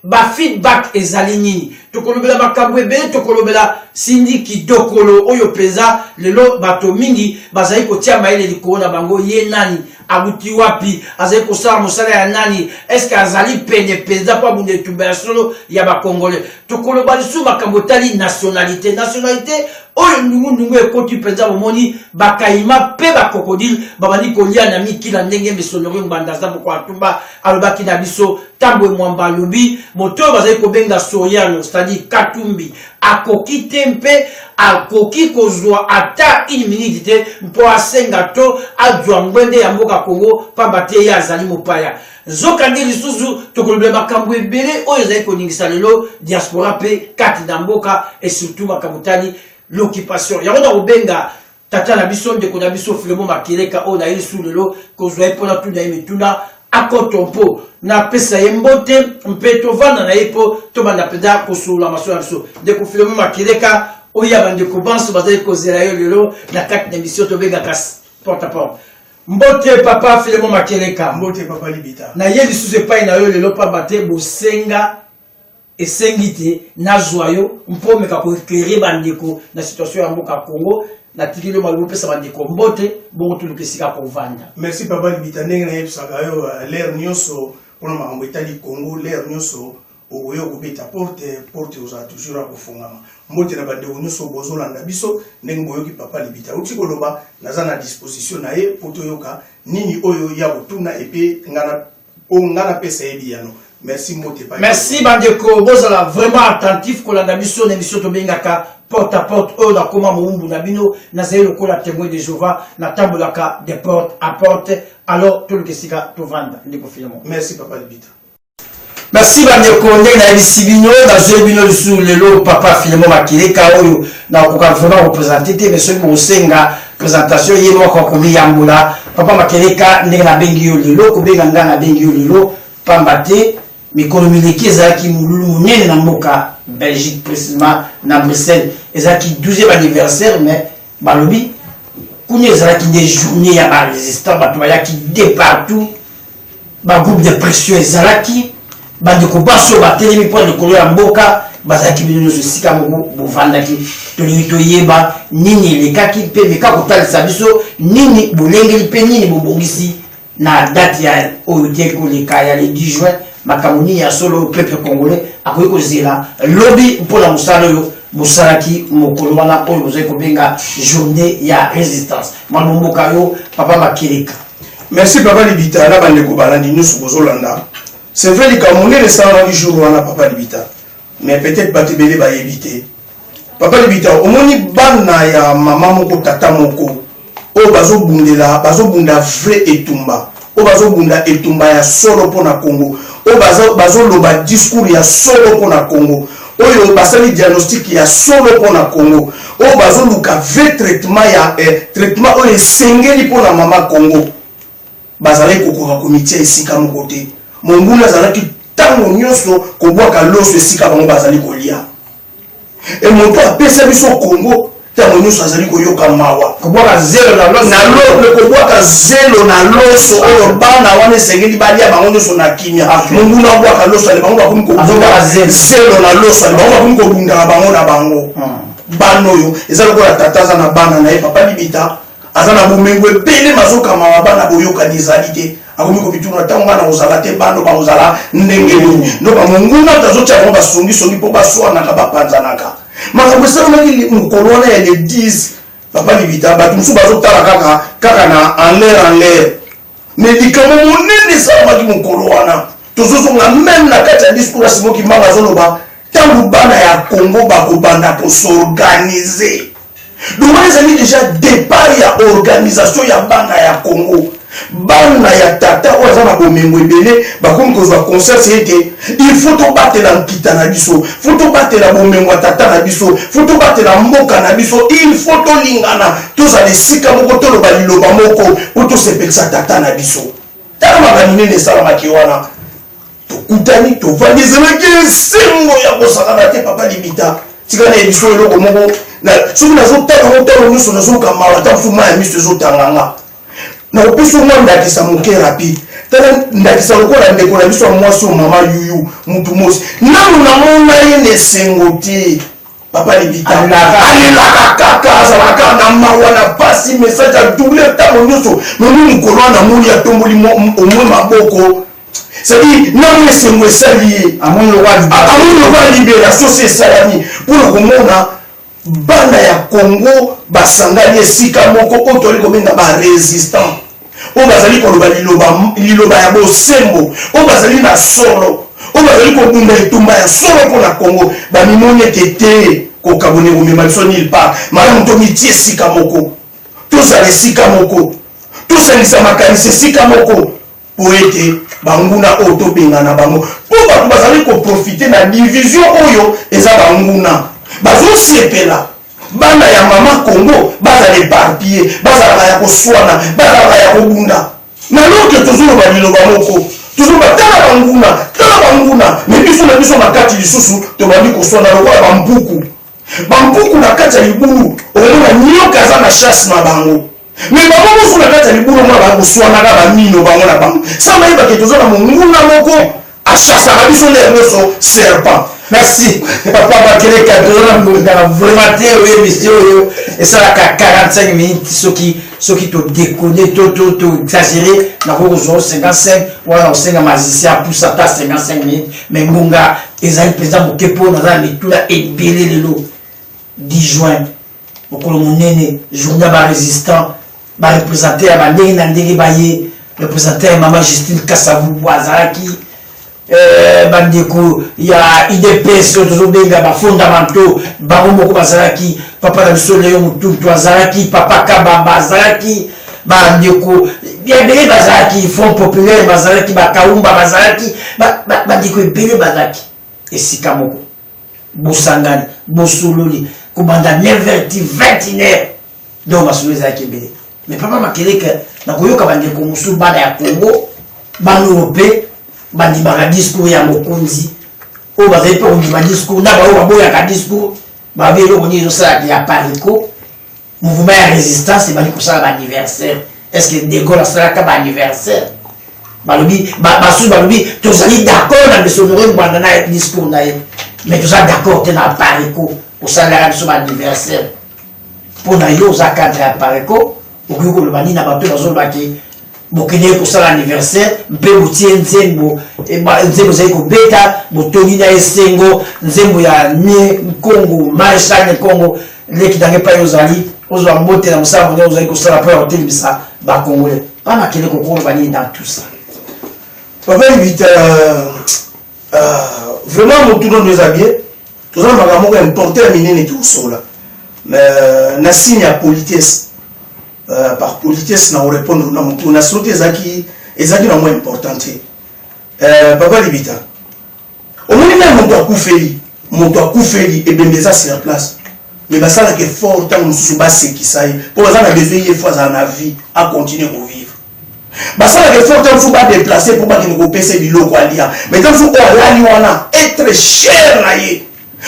Ba feedback ezali nini? Tokolobela makambo ebele, tokolobela Cindy Kidokolo oyo mpenza lelo bato mingi bazali kotia mayele likolo na bango. Ye nani? Awuti wapi? Azali kosala mosala ya nani? Est-ce que azali pene mpenza mpo abunda etumba ya solo ya ba Congolais? Tokoloba lisusu makambo etali nationalité. Nationalité oyo ndungu-ndungu ekoti mpenza, bomoni bakaima mpe bakrokodile babandi kolia na mikila, ndenge Mesonori Ngbanda aza moko atumba alobaki na biso. Tambwe Mwamba alobi moto oyo bazali kobenga Soriano, c'est-à-dire Katumbi, akoki te mpe akoki kozwa ata une minute te mpo asenga to azwa ngwende ya mboka Congo, pamba te ye azali mopaya. Nzokande lisusu tokolobela makambo ebele oyo ezali koningisa lelo diaspora mpe kati na mboka, et surtout makambo etali l'occupation. Yango nakobenga tata na biso, ndeko na biso Filemon Makeleka oyo naye lisusu lelo kozwa ye mpo natuna ye mituna akoto mpo napesa ye mbote mpe tovanda na ye mpo tobanda mpenza kosolola masolo na biso. Ndeko Filemon Makeleka, oyo ya bandeko banso bazali kozela yo lelo na kati na emission tobengaka porte à porte. Mbote papa Filemon Makeleka. Mbote papa Libita. Na ye lisusu epai na yo lelo pamba te bosenga esengi te nazwa yo mpo omeka ko éclairer bandeko na situation ya mboka Congo. Natikeli yo maloba opesa bandeko mbote, bongo toluka esika kovanda. Merci papa Libita, ndenge nayebisaka yo l'heure nyonso mpona makambo etali Congo, l'heure nyonso okoya okobeta porte, porte ozala toujours ya kofungama. Mbote na bandeko nyonso bozolanda biso, ndenge boyoki papa Libita auti koloba, naza na disposition na ye mpo toyoka nini oyo ya kotuna epe nga mpo nga napesa ye biyano. Merci, mbote pa. Merci bandeko, bozala vraiment attentif kolanda biso na émission tobengaka porte à porte oyo nakoma mowumbu na bino, nazali lokola témoin de Jéhovah, natambolaka de porte à porte. Alors toluka esika tovanda, ndeko Filemon. Merci papa Libita. Merci bandeko, ndenge nayebisi bino nazwi bino lisusu lelo papa Filemon Makeleka oyo nakoka vraiment kopresente te, mais soki bokosenga présentation ye moko akomiyambola. Papa Makeleka, ndenge nabengi yo lelo, kobenga ngai nabengi yo lelo pamba te mikolo mileki ezalaki molulu monene na mboka Belgique, précisément na Bruxelles. Ezalaki 12e anniversaire, mais balobi kuna ezalaki nde journée ya ba résistants, bato bayaki de partout, ba groupe de pression ezalaki, bandeko baso batelemi mpo na likolo ya mboka bazalaki, bino nyonso esika moko bovandaki. Tolingi toyeba nini elekaki mpe meka kotalisa biso nini bolengeli mpe nini bobongisi na date ya oyo te koleka ya le 10 juin. Makambo nini ya solo oyo peuple congolais akoki kozela lobi mpo na mosala oyo bosalaki mokolo wana oyo bozali kobenga journée ya résistance? Mwana mboka yo, papa Makeleka. Merci, papa Libita, na bandeko balandi nyonso bozolanda. C'est vrai, likambo monene esalamaki jour wana, papa Libita, mais peut-être bato ebele bayebi te. Papa Libita, omoni bana ya mama moko, tata moko, oyo bazobundela, bazobunda vrai etumba, oyo bazobunda etumba ya solo mpo na Congo, oyo bazoloba discours ya solo mpo na Congo, oyo basali diagnostic ya solo mpo na Congo, oyo bazoluka vrai traitement ya traitement oyo esengeli mpo na mama Congo, bazalaki kokoka komitia esika moko te. Monguna azalaki ntango nyonso kobwaka loso esika bango bazali kolia. E moto apesa biso Congo, ntango nyonso azali koyoka mawa. Kobwaka zelo na loso. Na lo, kobwaka zelo na loso oyo bana wana esengeli balia bango nyonso na kimia. Monguna abwaka loso, ale bango bakomi kobwaka zelo na loso, ale bango bakomi kobundaka bango na bango. Bana oyo eza lokola tata aza na bana na ye, papa Libita, aza na bomengo ebele, mazokamama bana, boyokani ezali te. Akomi komituna: ntango nga na kozala te, bano bakozala ndenge nini? No bamonguna azotia bango basongisongi mpo baswanaka, bapanzanaka. Makambo esalamaki mokolo wana ya le 10, papa Libita, bato mosusu bazotala kaka kaka na en l'air, en l'air, mais likambo monene esalamaki mokolo wana. Tozozonga même na kati ya discours ya Simon Kimbangu, azoloba ntango bana ya Congo bakobanda kos'organiser. Donc wana ezali déjà départ ya organisation ya bana ya Congo. Bana ya tata oyo aza na bomengo ebele bakomi kozwa conscience ete il faut tobatela nkita na biso, faut tobatela bomengo ya tata na biso, faut tobatela mboka na biso, il faut tolingana, tozala esika moko, toloba liloba moko mpo tosepelisa tata na biso. Tala makambo minene esalamaki wana. Tokutani, tovandi, ezalaki esengo ya kosakana te. Papa Libita, tika na biso eloko moko. Soki nazotala yango ntango nyonso, nazoka mawa, ata mosusu mai ya miso ezotanga nga. Nakopesa mwa ndakisa moke rapide. Tala ndakisa lokola ndeko na biso ya mwasi oyo, mama Yuyu mutu mosi, nanu namona ye na esengo te. Papa Libita, alelaka kaka, azalaka na mawa, na pasi, message ya douleur ntango nyonso. Memi mokolo wana namoni atomboli omwe maboko, c'est-à-dire nanu esengo esali ye, amoni lokola libération si esalami mpona komona bana ya Congo basangani esika moko, oyo tozali kobenga barésistant, oyo bazali koloba liloba ya bosembo, oyo bazali na solo, oyo bazali kobunda etumba ya solo mpo na Congo. Bamimoni ete te, kokabona ekomema biso nulle part. Malamu tomitie esika moko, tozala esika moko, tosangisa makanisi esika moko po ete banguna oyo tobengana bango, mpo bato bazali koprofiter na division oyo eza. Banguna bazosepela bana ya mama Congo bazala éparpillé, bazalaka ya koswana, bazalaka ya kobunda. Na loke tozoloba liloba moko, tozoloba: tala banguna, tala banguna. Me biso na biso na kati lisusu tobandi koswana lokola bampuku. Bampuku na kati ya libulu, okomona nyoka aza na chasse na bango, me bango mosusu na kati ya libulu omona bakoswanaka bamino bango na bango, sa bayebake toza na monguna moko achassaka biso nde nyonso, serpent. Merci, papa Makeleka. Toza na ngonga vraiment te. Oyo émission oyo esalaka 45 minutes. Soki todéconner to exagéré, nakoki kozwa 55 wana, kosenga magicien apusa ata 55 minutes, mais ngonga ezali mpenza moke mpo naza na mituna ebele. Lelo 10 juin, mokolo monene, journée ya barésistant, bareprésente ya bandenge na ndenge baye. Représentant ya mama Justine Kasavubu azalaki, bandeko ya UDPS oyo tozobenga bafondamentaux bango moko bazalaki, papa na biso Leo Mutuntu azalaki, papa Kabamba azalaki, bandeko ebele bazalaki, Front populaire bazalaki, bakaumba bazalaki, bandeko ebele bazalaki esika moko. Bosangani, bosololi kobanda 9h ti 21h, donc masolo ezalaki ebele. Mais papa Makeleke, nakoyoka bandeko mosusu, bana ya Congo, bana oyo mpe bandimaka discours ya mokonzi, oyo bazali mpe kondima discours, na baoyo baboyaka discours, babi eloko nini ezosalaka ya Apareco, mouvement ya résistance, ebandi kosala baanniversaire? Est ce que de Gaulle asalaka baanniversaire? Balobi, basusu balobi: tozali d'accord na biso Honoré Ngbanda na discours na ye, mais toza d'accord te na Apareco kosalelaka biso baanniversaire. Mpo na yo, oza cadre ya Apareco, okoki koloba nini na bato bazolobaki bokendeki kosala anniversaire mpe botie nzembo? Nzembo ezali kobeta botongi na esengo, nzembo ya Ne Nkongo, Maréchal Ne Kongo. Leki nange epai ozali, ozwa mbote na mosala monene ozali kosala mpo ya kotelemisa Bacongolais. Pa makele kokoloba nini dans tout ça? Papa Libita, vraiment motuna ndo eza bien. Toza na makambo moko important ya minene tokosola, mais na signe ya politesse, par politesse na korépondre na motuna soki ezalaki na mwa important te. Papa Libita, omoni nani moto akufeli, moto akufeli, ebembe eza sur place, mais basalaka effort ntango mosusu basekisa ye, mpo baza na besoin ye fo azala na vie, acontinue kovivre. Basalaka effort ntango mosusu badéplace mpo bakende kopesa biloko alia, mais ntango mosusu oyo alali wana, être cher na ye,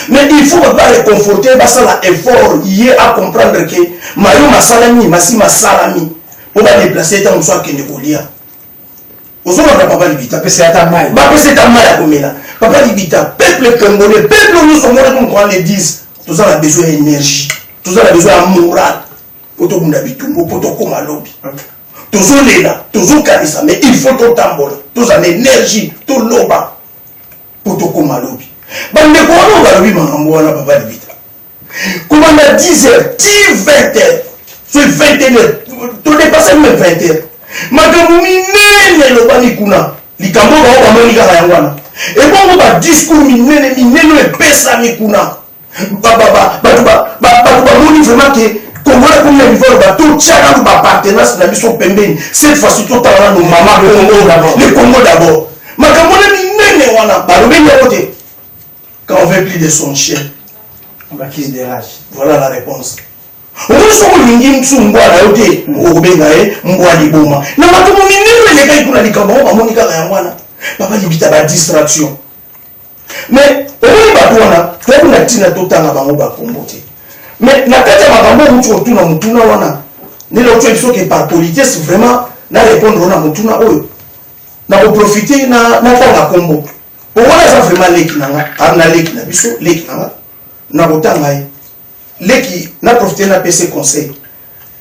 mais il faut bato baréconforte, basala effort ye acomprendre ke mayo masalami, masi masalami, mpo badéplace ntango mosusu akende kolia. Ozolanda, papa Libita? Bapesa ata mai. Bapesa ata mai ya komela. Papa Libita, peuple congolais, peuple nyonso omonaki mokolo le 10, toza na besoin ya énergie, toza na besoin ya moral po tobunda bitumbu, mpo tokóma lobi. Tozolela, tozokanisa, mais il faut totambola, toza na énergie, toloba mpo tokóma lobi. Bandeko wana oyo balobi makambo wana, papa Libita, kobanda 10 heures ti 20 heures, so 21 heures, todépasse même 20 heures, makambo minene elobami kuna. Likambo bango bamoni kaka yango wana. Ebongo badiscours minene minene oyo epesami kuna, bato bamoni vraiment ke Congolais komi na niveau aloba totya nanu baappartenance na biso pembeni, cette fois-ci totala nanu mama Congo, le Congo d'abord. Makambo wana minene wana balobeli yango te. Quand on veut plus de son chien, on accuse de rage. Voilà la réponse. Omoni, soki olingi mosusu mbwa na yo te, okobenga ye mbwa liboma. Na makambo minene elekaki kuna, likambo yango bamoni kaka yango wana, papa Libita, badistraction. Mais omoni bato wana, toyebi na ntina totanga bango bakombo te, mais na kati ya makambo outi kotuna motuna wana, ndenge outi biso ke par politesse vraiment na répondre na motuna oyo, na koprofite natanga kombo po wana eza vraiment leki na nga, na leki na biso, leki na nga, na kotanga ye leki, na profite napesa conseil.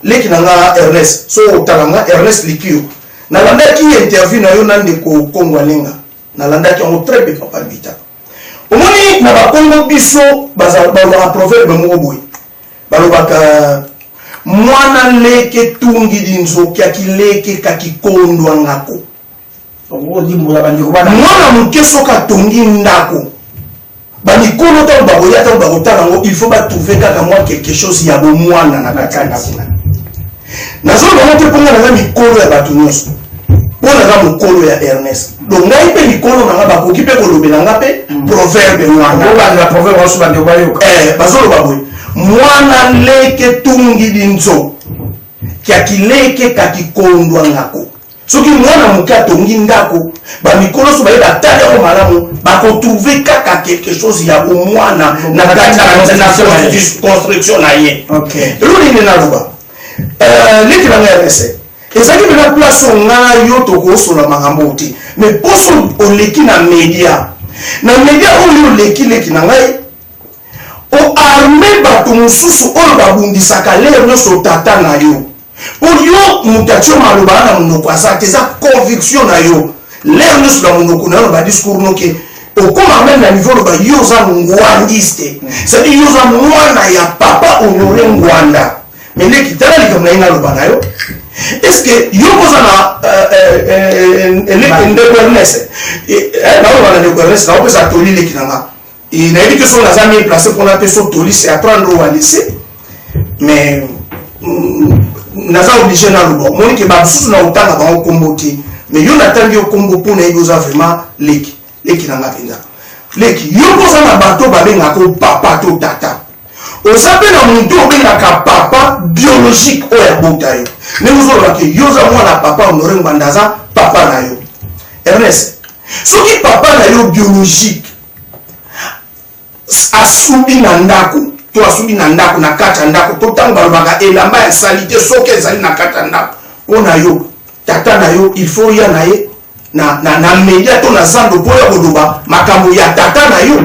Leki na nga Ernest, so otala nga, Ernest Likio, nalandaki interview na yo na ndeko Kongo Alenga, nalandaki yango très bien. Papa Libita, omoni, na Bakongo biso balobaka proverbe moko boye, balobaka: mwana leke tungi dinzoki akileke kakikondwangako. Olimbola bandeko bana. Mwana moke soki atongi ndako, bamikolo ntango bakoya, ntango bakotala yango, il faut batrouve kaka mwa quelque chose ya bomwana na kati ya ndako na. Nazoloba ngo te mpo nga naza mikolo ya bato nyonso, mpo naza mokolo ya Ernest. Donc ngai mpe mikolo na nga bakoki mpe kolobela nga mpe proverbe wana. Obandela proverbe wasu, bandeko bayoka. Bazoloba boye: mwana leke tungi dinzo kiakileke kakikondwa ngako. Soki mwana moke atongi ndako, bamikolo so baye batali yango malamu, bakotrouve kaka quelque chose ya bomwana na kati na construction na ye. Eloko nini naloba, leki na ngai Ernest, ezalaki mpena place oyo ngai yo tokosola makambo te, mais poso oleki na média, na média oyo oleki, leki na ngai, oarme bato mosusu oyo babundisaka lere nyonso tata na yo, mpo yo moto atie maloba na monoko aza te. Eza conviction na yo, lere nyonso na monoko na yo na badiscours noke okóma même na niveau loba yo oza ngwandiste, c'est-à-dire yo oza mwana ya papa Honoré Ngwanda. Mais leki, tala likambo na ye naloba na yo: est ce que yo koza na ndeko Ernest? Naoloba na ndeko Ernest, naopesa toli, leki na nga. Nayebi te soki naza mieux placé mpona mpe so toli, c'est à prendre ou à laisser, mais naza obligé naloba. Omoni ke bamosusu na otanga bango nkombo te, mais yo natangi yo nkombo mpo nayebi oza vraiment leki, leki na nga mpenza. Leki, yo mpo oza na bato babengaka papa to tata, oza mpe na motu obengaka papa biologique oyo abota yo. Ndenge ozoloba ke yo oza mwana papa Honoré Ngbanda, aza papa na yo, Ernest, soki papa na yo biologique asubi na ndako to asubi na ndako, na kati ya ndako, to ntango balobaka elamba ya sali te, soki ezali na kati ya ndako, mpo na yo tata na yo, il faut ya na ye na media to na zando mpo ya koloba makambo ya tata na yo.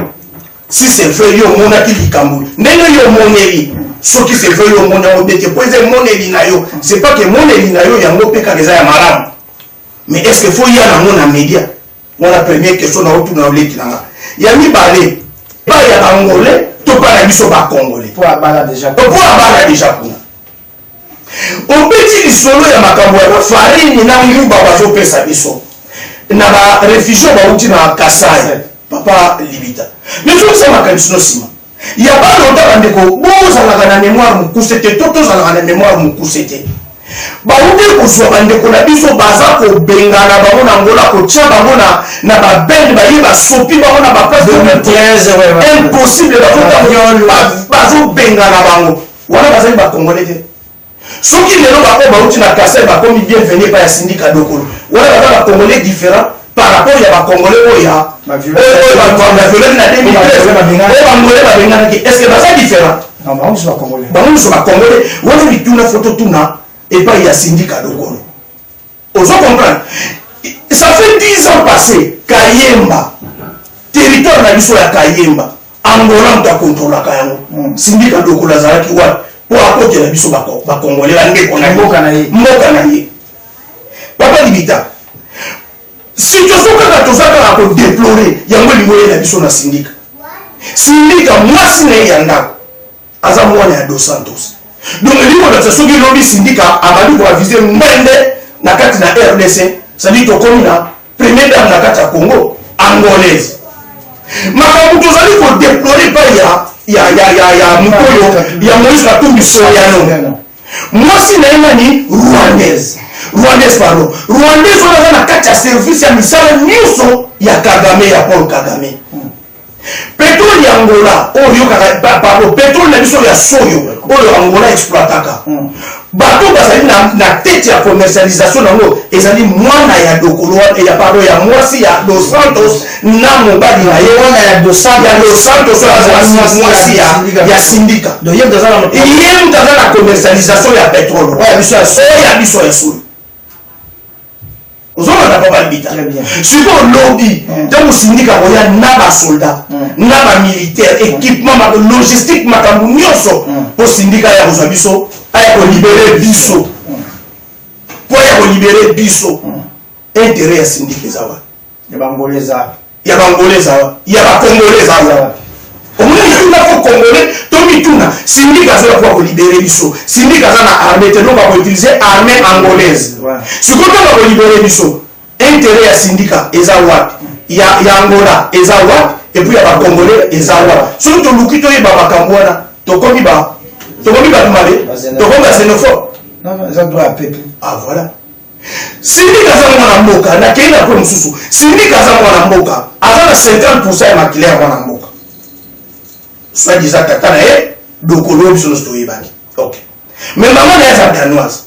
Si c'est vrai yo omonaki likambo ndenge yo omoneli, soki c'est vrai yo omoni yango te, mpo eza emoneli na yo, c'est pas que emoneli na yo yango mpe kaka eza ya malamu, mais est ce que faut ya nango na media? Wana première question na otuna oleki na nga. Ya mibale, ba ya bangolais to pa na biso ba congolais? Po abala déjà. Po abala déjà kuna. Obeti lisolo ya makambo ya bafarine na nguba bazopesa biso na barefugie bauti na Kasai, papa Libita. Mais ozokisa makanisi no nsima ya balota. Bandeko, bozalaka na mémoire mokuse te, to tozalaka na mémoire mokuse te. Bauti kozwa bandeko na biso, baza kobengana bango na Ngola, kotia bango na babende, baye basopi bango na baplace impossible, bazobengana bango. Wana bazali bacongolais te. Soki lelo baoyo bauti na Kasai bakomi bienvenu epai ya Sindika Dokolo, wana baza bacongolais différent par rapport ya bacongolais oyo ya oyo baviolaki na 2013, oyo bangolais babenganaki? Est ce que baza différent? Bango nyonso bacongolais. Wana mituna fo totuna epai ya Sindika Dokolo. Ozo comprendre? Ça fait 10 ans passé, Kayemba, territoire na biso ya Kayemba, Angola moto akontrolaka yango. Sindika Dokolo azalaki wapi mpo akotela biso bacongolais, bandeko na mboka na ye? Mboka na ye. Papa Libita, situation kaka toza kaka kodéplorer yango, elingi oyela biso na Sindika. Sindika, mwasi na ye ya ndako aza mwana ya Dos Santos. Donc elingi kolakisa, soki lobi Sindika abandi koaviser ngwende na kati na RDC, c'est-à-dire tokomi na première dame na kati ya Congo, angolaise. Makambo tozali kodéplorer epai ya moto oyo ya Moïse Katumbi Soyano, mwasi na ye nani? Rwandaise, rwandaise, pardon, rwandaise. Wana aza na kati ya service ya misala nyonso ya Kagame, ya Paul Kagame. Pétrole ya Angola oyo oyokaka, pardon, pétrole na biso ya soyo oyo Angola exploitaka, bato bazali na tete ya commercialisation nango ezali mwana ya Dokolo ya, pardon, ya mwasi ya Dos Santos na mobali na ye. Mwana ya Dos Ya Dos Santos oyo azali mwasi ya Sindika. Donc ye moto aza na Ye moto aza na commercialisation ya pétrole oyo ya biso ya oyo ya biso ya soyo. Ozolanda, papa Libita? Sikoyo lobi ntango Sindika koya na basoldat na bamilitaire, équipement logistique, makambo nyonso, mpo Sindika aya kozwa biso, aya kolibérer biso, mpo aya kolibérer biso, intérêt ya Sindika eza wapi? Ya bangolais eza Ya bangolais eza wapi? Ya bacongolais eza wapi? Omoni mituna fo congolais to mituna. Sindika azoya mpo akolibérer biso. Sindika aza na armée te, donc akoutiliser armée angolaise. Sikoyo ntango akolibérer biso, intérêt ya Sindika eza wapi? Ya Angola eza wapi? Et puis ya bacongolais eza wapi? Soki toluki toyeba makambo wana, tokomi bato mabe, tokomi baxénophobe. Eza droit ya peuple. Ah, voilà. Sindika aza mwana mboka. Nakei na po mosusu. Sindika aza mwana mboka, aza na 50 ya makila ya mwana mboka, soit disant tata na ye Dokolo, biso nyonso toyebaki. Ok, mais mama na ye aza danoise.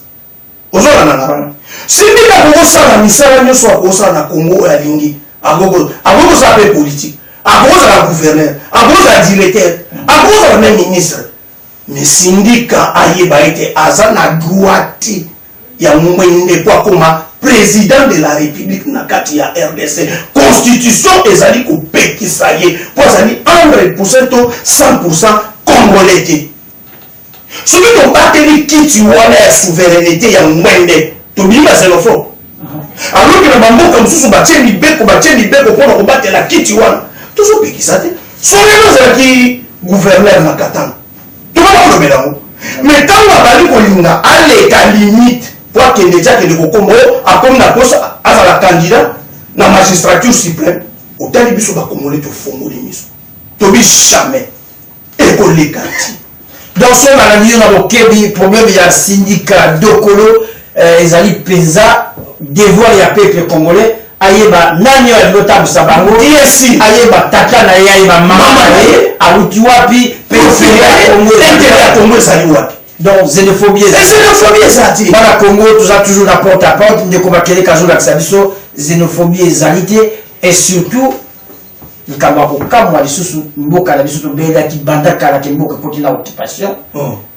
Ozolanda nga? Sindika akokosala misala nyonso akosala na Congo oyo alingi. Akoki kosala mpe politique, akokozala gouverneur, akokozala directeur, akokozala même ministre. Mais Sindika ayeba ete aza na droit te ya ngwende mpo akoma président de la République na kati ya RDC. Constitution ezali kopekisa ye mpo azali 100 to 100 congolais te. Soki tobateli kiti wana ya souveraineté ya ngwende, tobimi baxénophobe, alors que na bamboka mosusu batie mibeko, batie mibeko mpona kobatela kiti wana. Tozopekisa te. Soki ozalaki gouverneur na Katanga, tokoma kolobela yango. Mais ntango abali kolinga aleka limite po akende ti akende kokoma oyo akomi na posa azala candidat na magistrature suprême, otali biso bacongolais tofongoli miso, tobi jamais ekoleka ti. Donc so nalandi yo na bokebi, problème ya Sindika Dokolo ezali mpenza devoir ya peuple congolais ayeba nani oyo alingi otambwisa bango, ayeba tata na ye, ayeba mama na ye, awuti wapi, mpe intérêt ya Congo ezali wapi. Donc xénophobie? Xénophobie eza te. Bana Congo, toza toujours na porte à porte. Ndeko Bakeleka azolakisa biso xénophobie ezali te. Et surtout likambo ya kokamwa lisusu, mboka na biso tobelaki banda kala ke mboka ekoti na occupation.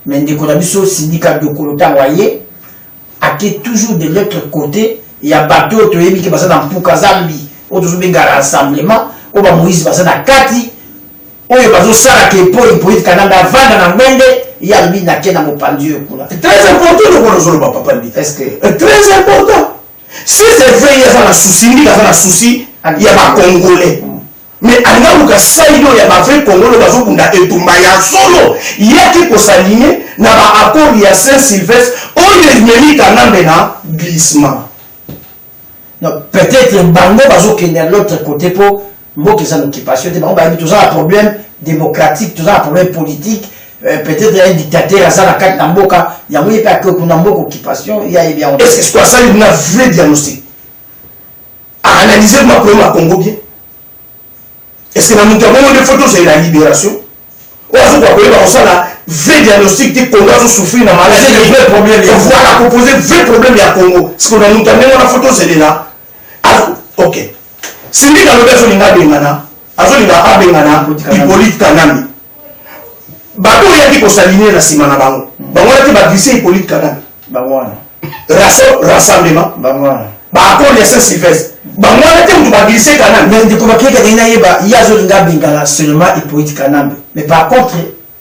Mais ndeko na biso Sindika Dokolo, ntango aye, ake toujours de l'autre côté ya bato oyo toyebi ke baza na mpuka zambi oyo tozobenga rassemblement, oyo bamoïse baza na kati, oyo bazosalaka epo Hippolyte Kanambe avanda na ngwende. Ye alobi nake na mopanzi oyo kuna. Très important lokola ozoloba, papa Libita. Est ce que Très important. Si c'est vrai, ye aza na souci, Ndika aza na souci. Ya bacongolais. Mais alingi aluka side oyo ya bavrai congolais oyo bazobunda etumba ya solo. Yaki kos'aligner na baaccord ya Saint Sylvestre oyo ememi Kanambe na glissement. Non, peut-être bango bazokende à l'autre côté mpo mboka eza na occupation te. Bango bayebi toza na problème démocratique, toza na problème politique. Peut-être un dictateur aza na kati na mboka yango, ye mpe ake kuna mboka occupation, ye ayebi yango. Est ce que asali na vrai diagnostic, aanalyse ma problème ya Congo bien? Est ce que na moto ya bongo nde faut tozela libération, oyo azokoka koyeba kosala vrai diagnostic te? Congo azosouffrir na maladie. Vrai problème. Voilà, kopose vrai problème ya Congo. Ce que na moto ya ndenge wana faut tozelela? Ok, Sindika alobi azolinga abengana, azolinga abengana Hippolyte Kanambe. Bato oyaki kos'aligner na nsima na bango, bango wana te baglisse Hippolyte Kanambe. Bango wana. Rassemblement. Bango wana. Baaccord ya Saint Sylvestre, bango wana te moto baglisse Kanambe. Mais ndeko Bakeka, ndenge nayeba, ye azolinga abengana seulement Hippolyte Kanambe, mais par contre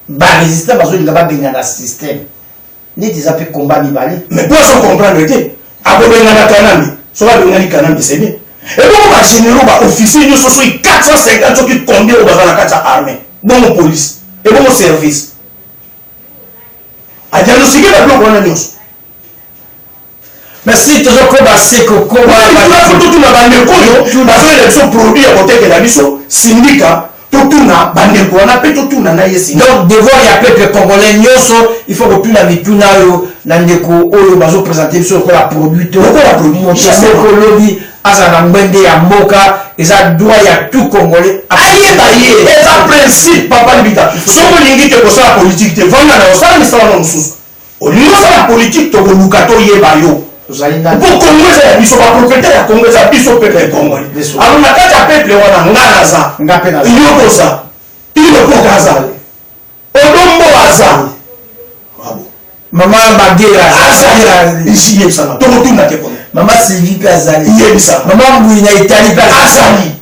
barésistant bazolinga babengana système. Neti eza mpe combat mibale. Mais po azo comprendre te, akobengana Kanambe. Soki abengani Kanambe, c'est bien. Ebongo bagénéraux, baofficier nyonso, soki 450, soki combien oyo baza na kati ya armée, bongo police, ebongo service, adiagnostiquer babiloko wana nyonso. Merci, tozokoba se kokoba. Totuna bandeko oyo bazoyela biso produit ya kotekela biso Sindika, totuna bandeko wana mpe totuna na ye Sindika. Donc devoir ya peuple congolais nyonso, il faut kotuna mituna oyo na ndeko oyo bazoprésente biso lokola produit to Lokola produit. Moto moko lobi azala na ngwende ya mboka, eza droit ya tout Congolais. Ayeba ye, eza principe, papa Libita. Soki olingi te kosala politike te, vanda na osala misala na mosusu. Olingi osala politike, tokoluka toyeba yo. Ozali nani? Mpo Congo eza ya biso, bapropriétaire ya Congo eza biso peuple congolais. Biso. Alors na kati ya peuple wana, nga naza, Nga mpe naza. Yo koza, ilokoka aza, Odombo aza. Mama Bagera. Azali, yebisanga, tokotuna te kona. Mama Sylvie mpe azali. Yebisanga. Mama Mbui na Italie mpe azali.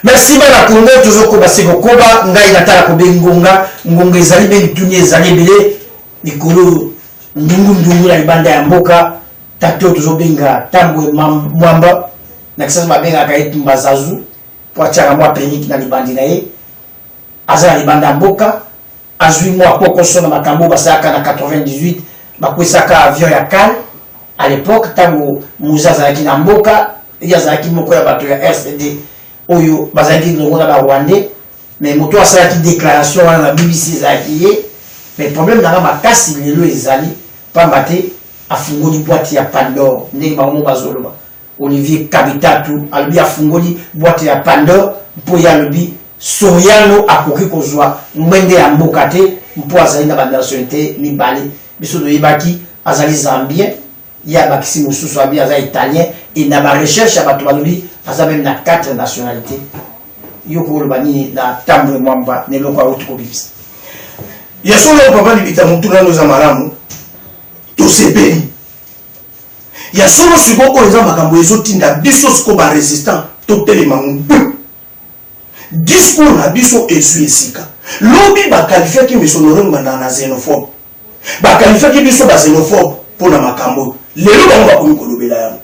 Merci bana Congo, tozokoba se kokoba. Ngai natala kobe ngonga, ngonga ezali mpe mituni ezali ebele likolo. Ndungu ndungu na libanda ya mboka, tata oyo tozobenga Tambwe Mwamba, na Kisasa babengaka ye Tumba Zazu mpo atiaka mwa perruque na libandi na ye, aza na libanda ya mboka, azwi mwa kokoso na makambo oyo basalaka na 98, bakwesaka avion ya CAL à l'époque ntango Muza azalaki na mboka. Ye azalaki moko ya bato ya RCD oyo bazalaki longo na barwandais, mais moto asalaki déclaration wana na BBC ezalaki ye. Mais problème nanga makasi lelo ezali pamba te afungoli boîte ya Pandore, ndenge bango mo bazoloba. Olivier Kabitatu alobi afungoli boîte ya Pandore mpo ye alobi Soriano akoki kozwa ngwende ya mboka te mpo azali na banationalité mibale. Biso toyebaki azali Zambien, ye abakisi mosusu, abi aza Italien, e na barecherche ya bato balobi aza même na quatre nationalité. Yo koloba nini na Tambwe Mwamba na eloko auti kobimisa? Ya solo, papa Libita, motu nano eza malamu, tosepeli. Ya solo, sikoyo oyo eza makambo ezotinda biso sikoyo barésistant totelema ngwi. Discours na biso ezwi esika. Lobi baqualifiaki Monsieur Ngbanda na xénophobe, baqualifiaki biso baxénophobe mpo na makambo oyo. Lelo bango bakomi kolobela yango,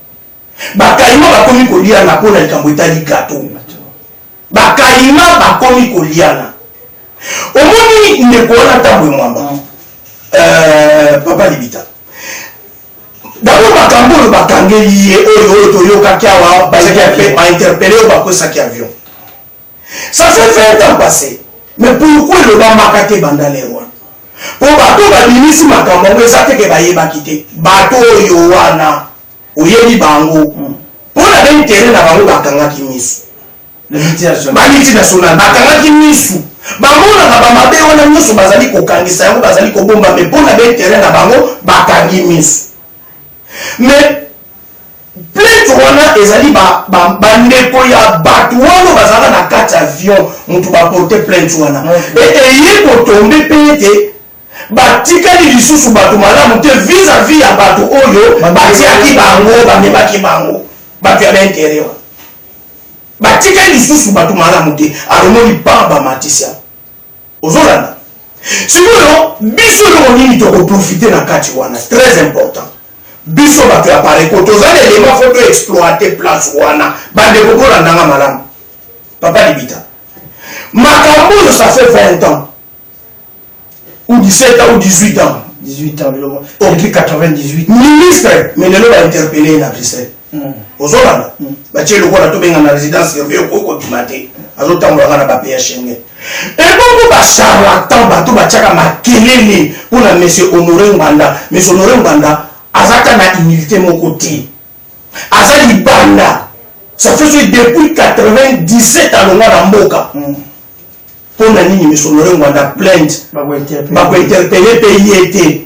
bakayima bakomi koliana mpo na likambo etali gâteau, bakayima bakomi koliana. Omoni ndeko wana Tambwe Mwamba, papa Libita, d'abord makambo oyo bakangeli ye, oyo toyokaki awa, bainterpeller oyo bakwesaki avion, ça fait 20 ans passé. Mais pourquoi elobamaka te banda lero wana? Mpo bato babimisi makambo yango, eza teke bayebaki te. Bato oyo wana oyebi bango, mpo na baintérêt na bango bakangaki miso. Bamultinational bakangaki misu, bamonaka bamabe wana nyonso, bazali kokangisa yango, bazali kobomba, mais mpo na baintérêt na bango bakangi misu. Mais plainte wana ezali bandeko ya bato wana bazalaka na kati ya avion motu baporte plainte wana. Eye kotombe mpe ete batikali lisusu bato malamu te vis-à-vis ya bato oyo batiaki bango, bamemaki bango, bato ya baintérêt wana batikali lisusu bato malamu te. Alomoni pan bamatisi ozolanda. Sikoyo biso eloko nini tokoprofite na kati wana? Très important. Biso bato ya Apareco toza na elema, faut to exploiter place wana. Bandeko, bolandanga malamu. Papa Libita, makambo oyo ça fait 20 ans ou 17 ans ou 18 ans. 18 ans biloko depuis 98. Ministre, mais lelo bainterpeller ye na Bruxelles. Ozolanda, batie lokola tobenga na résidence surveillée, okoki kobima te, azotambolaka na bapays Schengen. Ebongo bacharlatan, bato batiaka makelele mpona monsieur Honoré Ngbanda. Monsieur Honoré Ngbanda aza ta na humilité moko te, aza libanda, ça fait soki depuis 97 alongwa na mboka. Mpo na nini monsieur Honoré Ngbanda, plainte bakointerpeller mpe ye te?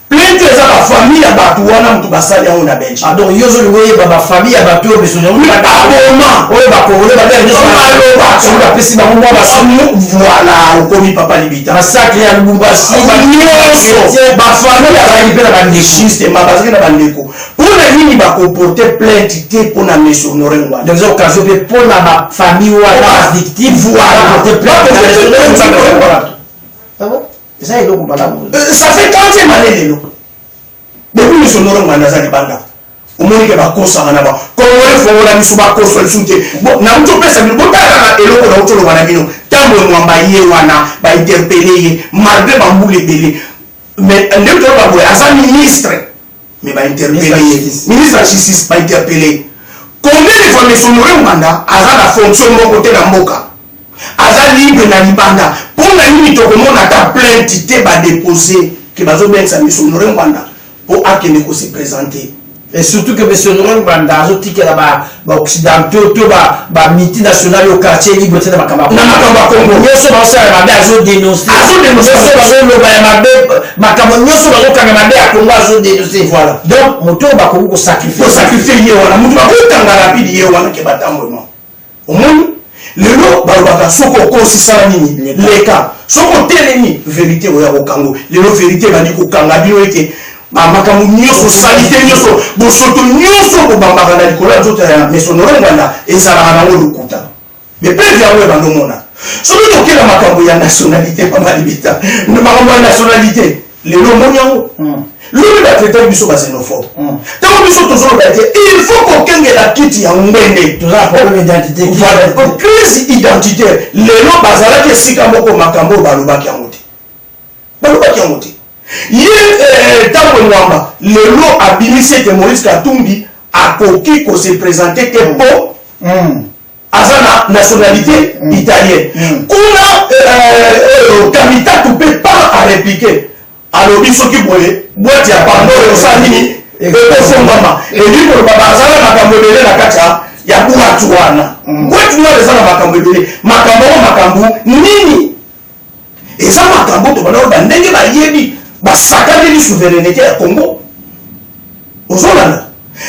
Plainte eza bafamille ya bato wana moto basali yango na Belgique. Ah, donc yo ozolinga oyeba bafamille ya bato oyo biso baboma, oyo bakongole maloba soki bapesi bango mwa basumu. Voilà, okomi papa Libita. Massacre ya Lubumbashi. Nyonso bafamille azalaki mpe na bandeko. Justement, bazalaki na bandeko. Mpona nini bakoporte plainte te mpona monsieur Honoré Ngbanda? Donc eza occasion mpe mpona bafamille wana bavictime. Voilà. Eza eloko malamu. Ça fait 30e année lelo depuis monsieur Honoré Ngbanda aza libanda. Omoni ke bakosaka na bakongole, fongola miso, bakosa lisusu te. Bon, nauti opesa bino, botala kaka eloko nauti oloba na bino. Ntango Mwamba ye wana bainterpeller ye malgré bambula ebele, mais ndenge toloba boye, aza ministre, mais bainterpeller ye, ministre ya justice, bainterpeller combien de fois? Monsieur Honoré Ngbanda aza na fonction moko te na mboka, aza libre na libanda. Mpo na nini tokomona ata plainte te badéposer ke bazobengisa monsieur Honoré Ngbanda mpo akende kose présenter? Et surtout que monsieur Honoré Ngbanda azotikela baoccidentaux to bamultinationales au quartier libre te na makambo na makambo ya Congo. Nyonso bazosala mabe, azodénonce. Azodénonce. Nyonso bazoloba ya mabe, makambo nyonso bazokanga mabe ya Congo, azodénonce. Voilà. Donc moto oyo bakoki kosacrifier. Kosacrifier ye wana, moto bakotanga rapide ye wana ke batambwema. Omoni lelo balobaka soki okosi, sala nini? Leka. Soki otelemi, vérité oya kokango. Lelo vérité ebandi kokanga bino ete bamakambo nyonso, saleté nyonso, bosoto nyonso bobambaka na likolo ya nzoto ya monsieur Honoré Ngbanda ezalaka nango lokuta. Mais preuve yango ebandi omona soki tokela makambo ya nationalité. Papa Libita, makambo ya nationalité lelo omoni yango, lobi batraitaki biso baxénophobe. Ntango biso tozoloba ete il faut kokengela kiti ya ngwende, toza na problème identité. Voilà, crise identitaire. Lelo bazalaki esika moko, makambo oyo balobaki yango te, balobaki yango te. Ye ntango Mwamba lelo abimisi ete Moïse Katumbi akoki kose présenter te mpo aza na nationalité italienne. Kuna Kamitatu mpe par arépliquer, alobi soki boye boîte ya Pandore osala nini, ekofongama. Elingi koloba bazala makambo ebele na kati ya boîte wana. Boîte noire eza na makambo ebele. Makambo yango makambo nini? Eza makambo tobanda koloba ndenge bayebi basakaneli souveraineté ya Congo. Ozolanda,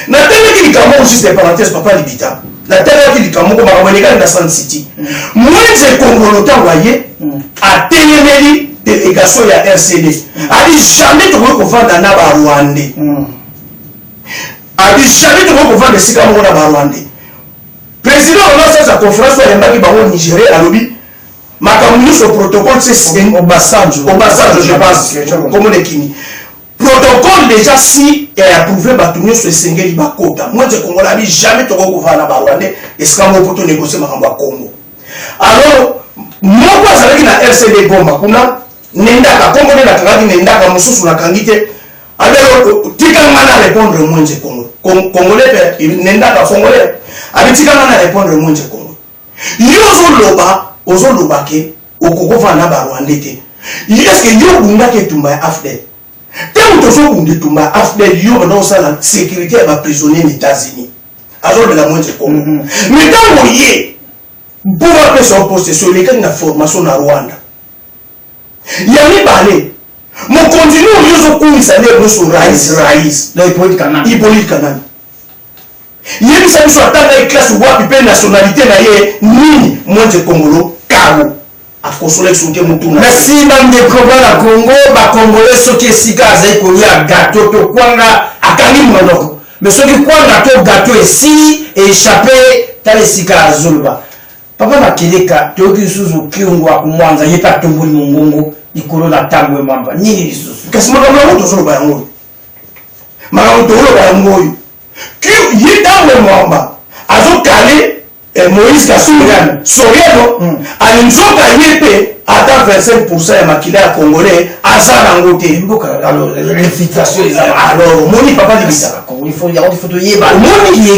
natelaki likambo moko, juste parenthèse, papa Libita, natelaki likambo moko, makambo elekali na Sun City. Mwenze Kongolo, ntango aye atelemeli délégation ya RCD, adi jamais tokoki kovanda na Barwandais, adi jamais tokoki kovanda esika moko na Barwandais. Président wana asalisa conférence oyo ayambaki bango Nigéria, alobi makambo nyonso protocole se Obasanjo. Obasanjo, je pense, komona ekimi protocole déjà si approuvé, bato nyonso esengeli bakota. Mwenze Kongola abi jamais tokoki kovanda na Barwandais esika moko po tonégocie makambo ya Congo. Alors moko azalaki na RCD Goma kuna, Nendaka, kombo nde nakangaki Nendaka, mosusu nakangi te. Abelo tika nga na répondre Mwenze Kongo, Congolais mpe Nendaka Congolais, abi tika nga na répondre Mwenze Kongo. Yo ozoloba, ozoloba ke okokovanda na Barwandais te. Est-ce yo obundaki etumba ya AFDL? Ntango tozobunda etumba ya AFDL, yo banda kosala sécurité ya baprisonnier na États-Unis. Azolobela Mwenze Kongo. Mais ntango ye mpo bapesa yo poste, so elekaki na formation na Rwanda ya mibale, mokonzi no oyo ozokumisa nde nyonso rais rais. Donc Hippolyte Kanambe. Hippolyte Kanambe, yebisa biso atanga ye classe wapi mpe nationalité na ye nini? Mwenze Kongolo kao akosola biso te motuna. Merci bandeko bana Congo. Bakongole, soki esika azali kolia gâteau to kwanga, akangi monoko, mais soki kwanga to gâteau esili, échappe, tala esika azoloba. Papa Makeleka, toyoki lisusu Kiongo akomwanza ye mpe atomboli mongongo likolo na ntango Mwamba. Nini lisusu? Kasi makambo yango tozoloba yango. Makambo tokoloba yango oyo, ye Tambwe Mwamba azokale Moïse Kasumbi Soriano, ali nzoka ye mpe ata 25% ya makila ya Congolais aza nango te. Alors omoni, papa Libisa, omoni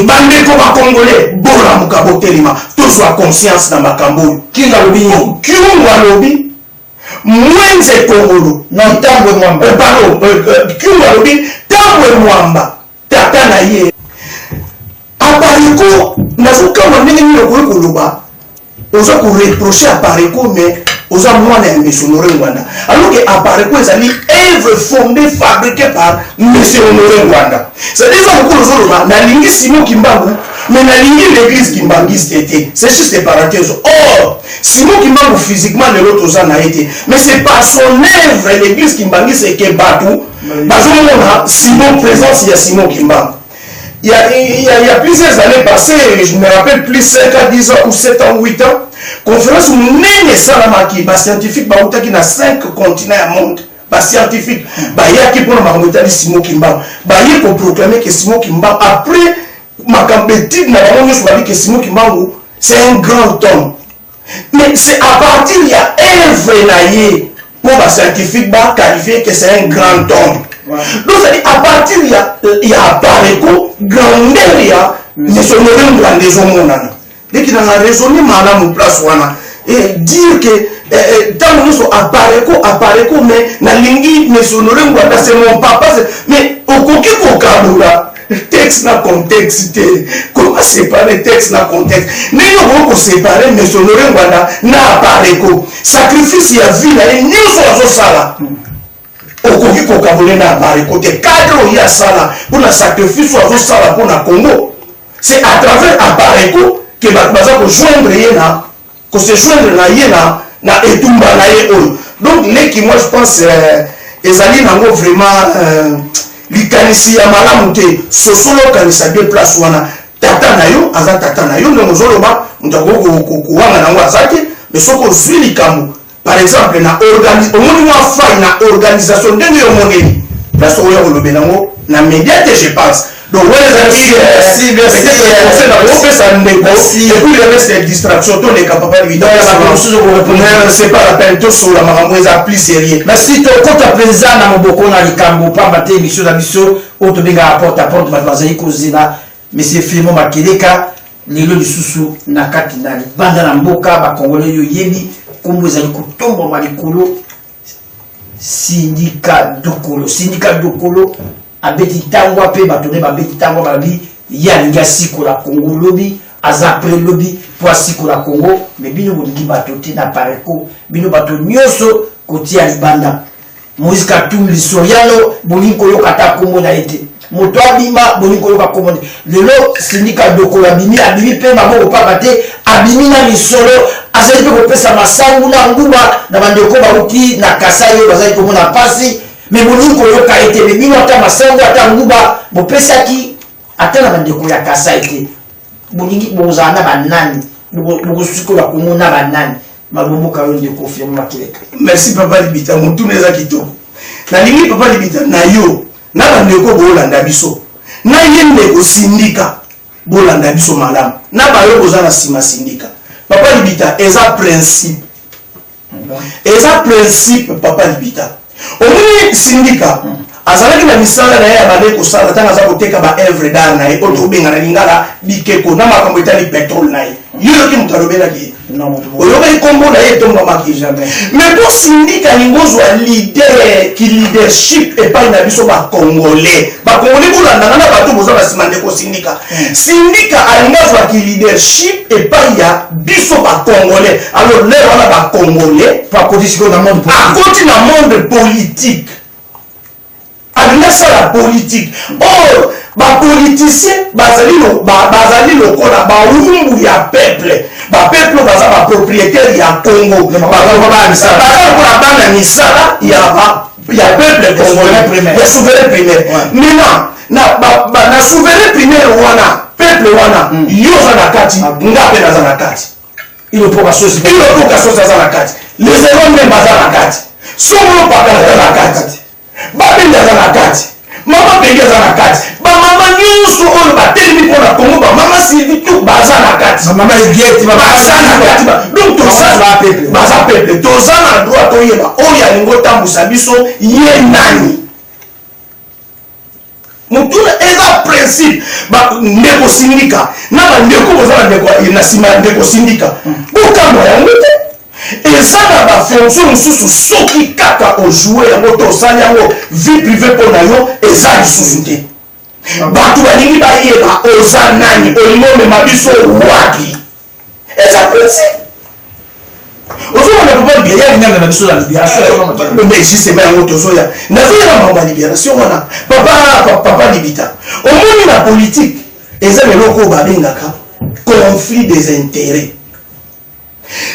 bandeko Bacongolais, bolamuka, botelema, tozwa conscience na makambo oyo. Kinga alobi nini? Kyungu alobi Mwenze Kongolo. Non, Tambwe Mwamba. Pardon, Kyungu alobi Tambwe Mwamba tata na ye. Apareco, nazokamba ndenge nini okoki koloba oza koreproche Apareco, mais oza mwana ya monsieur Honoré Ngbanda, alors que Apareco ezali œuvre fondée, fabriquée par monsieur Honoré Ngbanda. C'est-à-dire eza lokola ozoloba nalingi Simon Kimbangu, mais nalingi l'église kimbangiste te. C'est juste parenthèse. Or Simon Kimbangu, physiquement lelo toza na ye te, mais c'est par son œuvre, l'église kimbangiste, ke bato bazomona Simon, présence ya Simon Kimbangu. Il y a plusieurs années passées, je me rappelle plus, 5 à 10 ans ou 7 ans, 8 ans, conférence monene esalamaki, bascientifique bautaki na 5 continents ya monde. Bascientifique bayaki mpona makambo etali Simon Kimbangu. Baye koproclame ke Simon Kimbangu, après makambo étude na bango nyonso, babi ke Simon Kimbangu, c'est un grand homme. Mais c'est à partir ya œuvre na ye mpo bascientifique baqualifie que c'est un grand homme. Donc c'est-à-dire à partir ya Apareco, grandeur ya monsieur Honoré Ngbanda ezomonana. Leki nanga, raisonner malamu place wana et dire que ntango nyonso Apareco, Apareco, mais nalingi monsieur Honoré Ngbanda, c'est mon papa. Mais okoki kokabola texte na contexte te. Comment séparer texte na contexte? Ndenge okoki koséparer monsieur Honoré Ngbanda na Apareco, sacrifice ya vie na ye nyonso azosala, okoki kokabola na Apareco te. Cadre oyo asala mpona sacrifice oyo azosala mpona Congo, c'est à travers Apareco ke bato baza kojoindre ye na kose joindre na ye na etumba na ye oyo. Donc leki, moi je pense ezali nango vraiment likanisi ya malamu te. Sosolo okanisa bien place wana. Tata na yo aza tata na yo, ndenge ozoloba, moto akoki kowanga nango aza te. Mais soki ozwi likambo, par exemple na omoni mwa faille na organisation, ndenge yo omoneli place oyo kolobela yango na média te, je pense. Donc wana ezalaki opesa ndeko. Et puis le reste ya distraction, toleka, papa. C'est pas la peine tosola makambo eza plus sérieux. Merci. Tokota mpenza na moboko na likambo, pamba te émission na biso oyo tobengaka Porte à Porte, bato bazali kozela monsieur Firmin Makeleka. Lelo lisusu na kati na libanda na mboka, Bakongolais, oyo oyebi nkombo ezali kotombwama likolo, Sindika Dokolo. Sindika Dokolo abeti ntangwa mpe bato nde babeti ntangwa, balobi ye alingi asikola Kongo lobi, aza prêt lobi mpo asikola Kongo. Mais bino bolingi bato te na Apareco, bino bato nyonso kotia libanda. Moïse Katumbi Soriano, bolingi koyoka ata nkombo na ye te. Moto abima, bolingi koyoka nkombo te. Lelo Sindika Dokolo abimi, abimi mpe maboko pamba te, abimi na misolo, azali mpe kopesa masangu na nguba na bandeko bauti na Kasai oyo bazali komona mpasi. Mais bolingi koyoka ye te. Mais bino ata masangu, ata nguba bopesaki ata na bandeko ya Kasai te. Bolingi bozala na banani? Bokosikola Kongo na banani? Maloboka yo, ndeko Firmin Makeleka. Merci, papa Libita. Motuna eza kitoko. Nalingi, papa Libita, na yo na bandeko boolanda biso, na ye ndeko Sindika, bolanda biso malamu, na bayo boza na nsima Sindika. Papa Libita, eza principe, eza principe. Papa Libita, omoni Sindika azalaki na misala na ye ya bande kosala ntango aza koteka ba œuvre d'art na ye oyo tobenga na lingala bikeko, na makambo etali pétrole na ye. Yo yoki moto alobelaki ye? Oyokaki nkombo na ye etombamaki? Mais mpo Sindika alingi ozwa leader ki leadership epai na biso Bacongolais, Bacongolais bolandanga, na bato boza na nsima ndeko Sindika, Sindika alingi azwa ki leadership epai ya biso Bacongolais. Alors lere wana Bacongolais akoti sikoyo na monde. Akoti na monde politique, alingi asala politique. Or bapoliticien bazali lokola bawumbu ya peuple. Bapeuple oyo baza bapropriétaire ya Congo, baza lokola bana misala ya peuple congolais, ya souverain primaire. Maintenant na souverain primaire wana, peuple wana, yo oza na kati, nga mpe naza na kati. Ilopoka sosi. Ilopoka sosi aza na kati, les héros même baza na kati, songolo pakala aza na kati, babende aza na kati. Mama Pegi aza na kati, bamama nyonso oyo batelemi mpo na Congo, bamama Sylvie, tout baza na kati. Mama Igeti. Baza na kati. Donc toza, baza peuple, toza na droit toyeba oyo alingi otambusa biso ye nani. Motuna eza principe. Ndeko Sindika na bandeko boza na ndeko na nsima ya ndeko Sindika, bokambwa yango te. Eza na bafonction mosusu, soki kaka ojouer yango to osali yango, vie privée mpo na yo eza lisusu te. Bato balingi bayeba oza nani, olingi omema biso wapi. Eza principe. Ozomona, papa Libia ya linyanga na biso na libération. Mais justement, yango tozoya, nazoya na makambo ya libération wana. Papa Libita, omoni, na politique eza eloko oyo babengaka conflit des intérêts.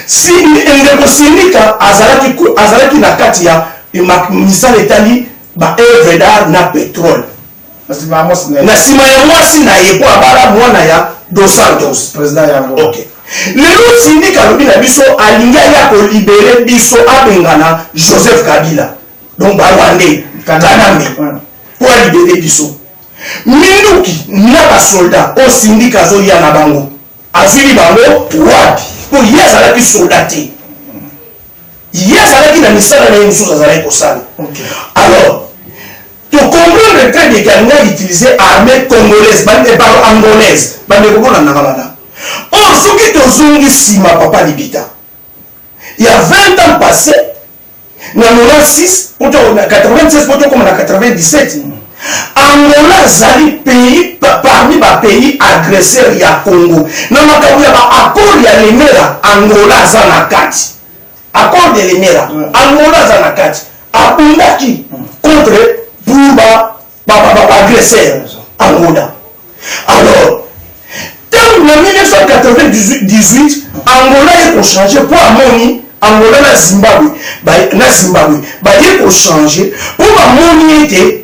Si ndeko Sindika azalaki na kati ya misala etali baœuvre d'art na pétrole, na nsima ya mwasi na ye, mpo abala mwana ya Dos Santos. Président yango. Ok, lelo Sindika alobi na biso alingi aya kolibérer biso, abengana Joseph Kabila, donc Barwandais, Kanambe, mpo alibérer biso. Minduki na basoldat oyo Sindika azoya na bango, azwili bango wapi? Mpo ye azalaki soldat te, ye azalaki na misala na ye mosusu azalaki kosala. Alors tocomprendre très bien ke alingi autiliser armée congolaise, pardon, angolaise. Bandeko, bolandaka malamu. Or soki tozongi nsima, papa Libita, ya 20 ans passé, na 96 poto na 96 poto okoma na 97, Angola azali pays parmi bapays agresseur ya Congo. Na makambo ya baaccord ya Lemera, Angola aza na kati. Accord de Lemera, Angola aza na kati, abundaki contre pour baagresseur Angola. Alors ntango na 1998 Angola ye kochanger, mpo amoni Angola na Zimbabwe baye kochanger, mpo bamoni ete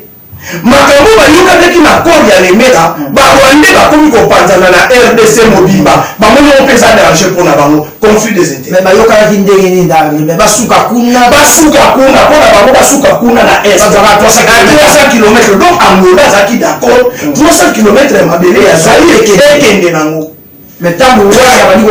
makambo bayokanaki na accord ya Lemera, Barwandais bakomi kopanzana na RDC mobimba. Bamoni yango mpe eza danger mpo na bango, conflit des intérêts. Mais bayokanaki ndenge nini na mais basuka kuna? Basuka kuna, mpo na bango basuka kuna na est. Bazalaka 300. 300 km. Donc Angola azalaki d'accord, 300 km ya mabele ya Zaire ekende nango. Mais ntango wana bali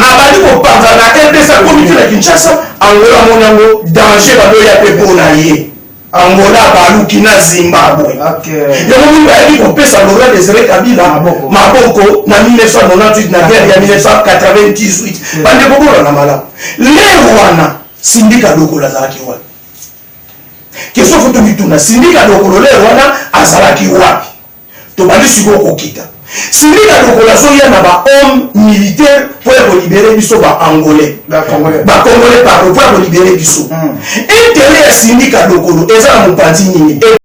Abali kopanza na RDC, akomi te na Kinshasa. Angola amoni yango danger, badoya mpe mpo na ye. Angola baluki na Zimbabwe. Yango mingi bayebi kopesa Laurent Désiré Kabila maboko. Maboko na 1998, na guerre ya 1998. Bandeko, bolanda malamu. Lero wana Sindika Dokolo azalaki wapi? Question faut tomituna: Sindika Dokolo lero wana azalaki wapi? Tobandi sikoyo kokita. Sindika Dokolo azoya na bahomme militaire mpo ya kolibérer biso Baangolais. Bacongolais. Bacongolais, pardon, mpo ya kolibérer biso. Intérêt ya Sindika Dokolo eza na mopanzi nini?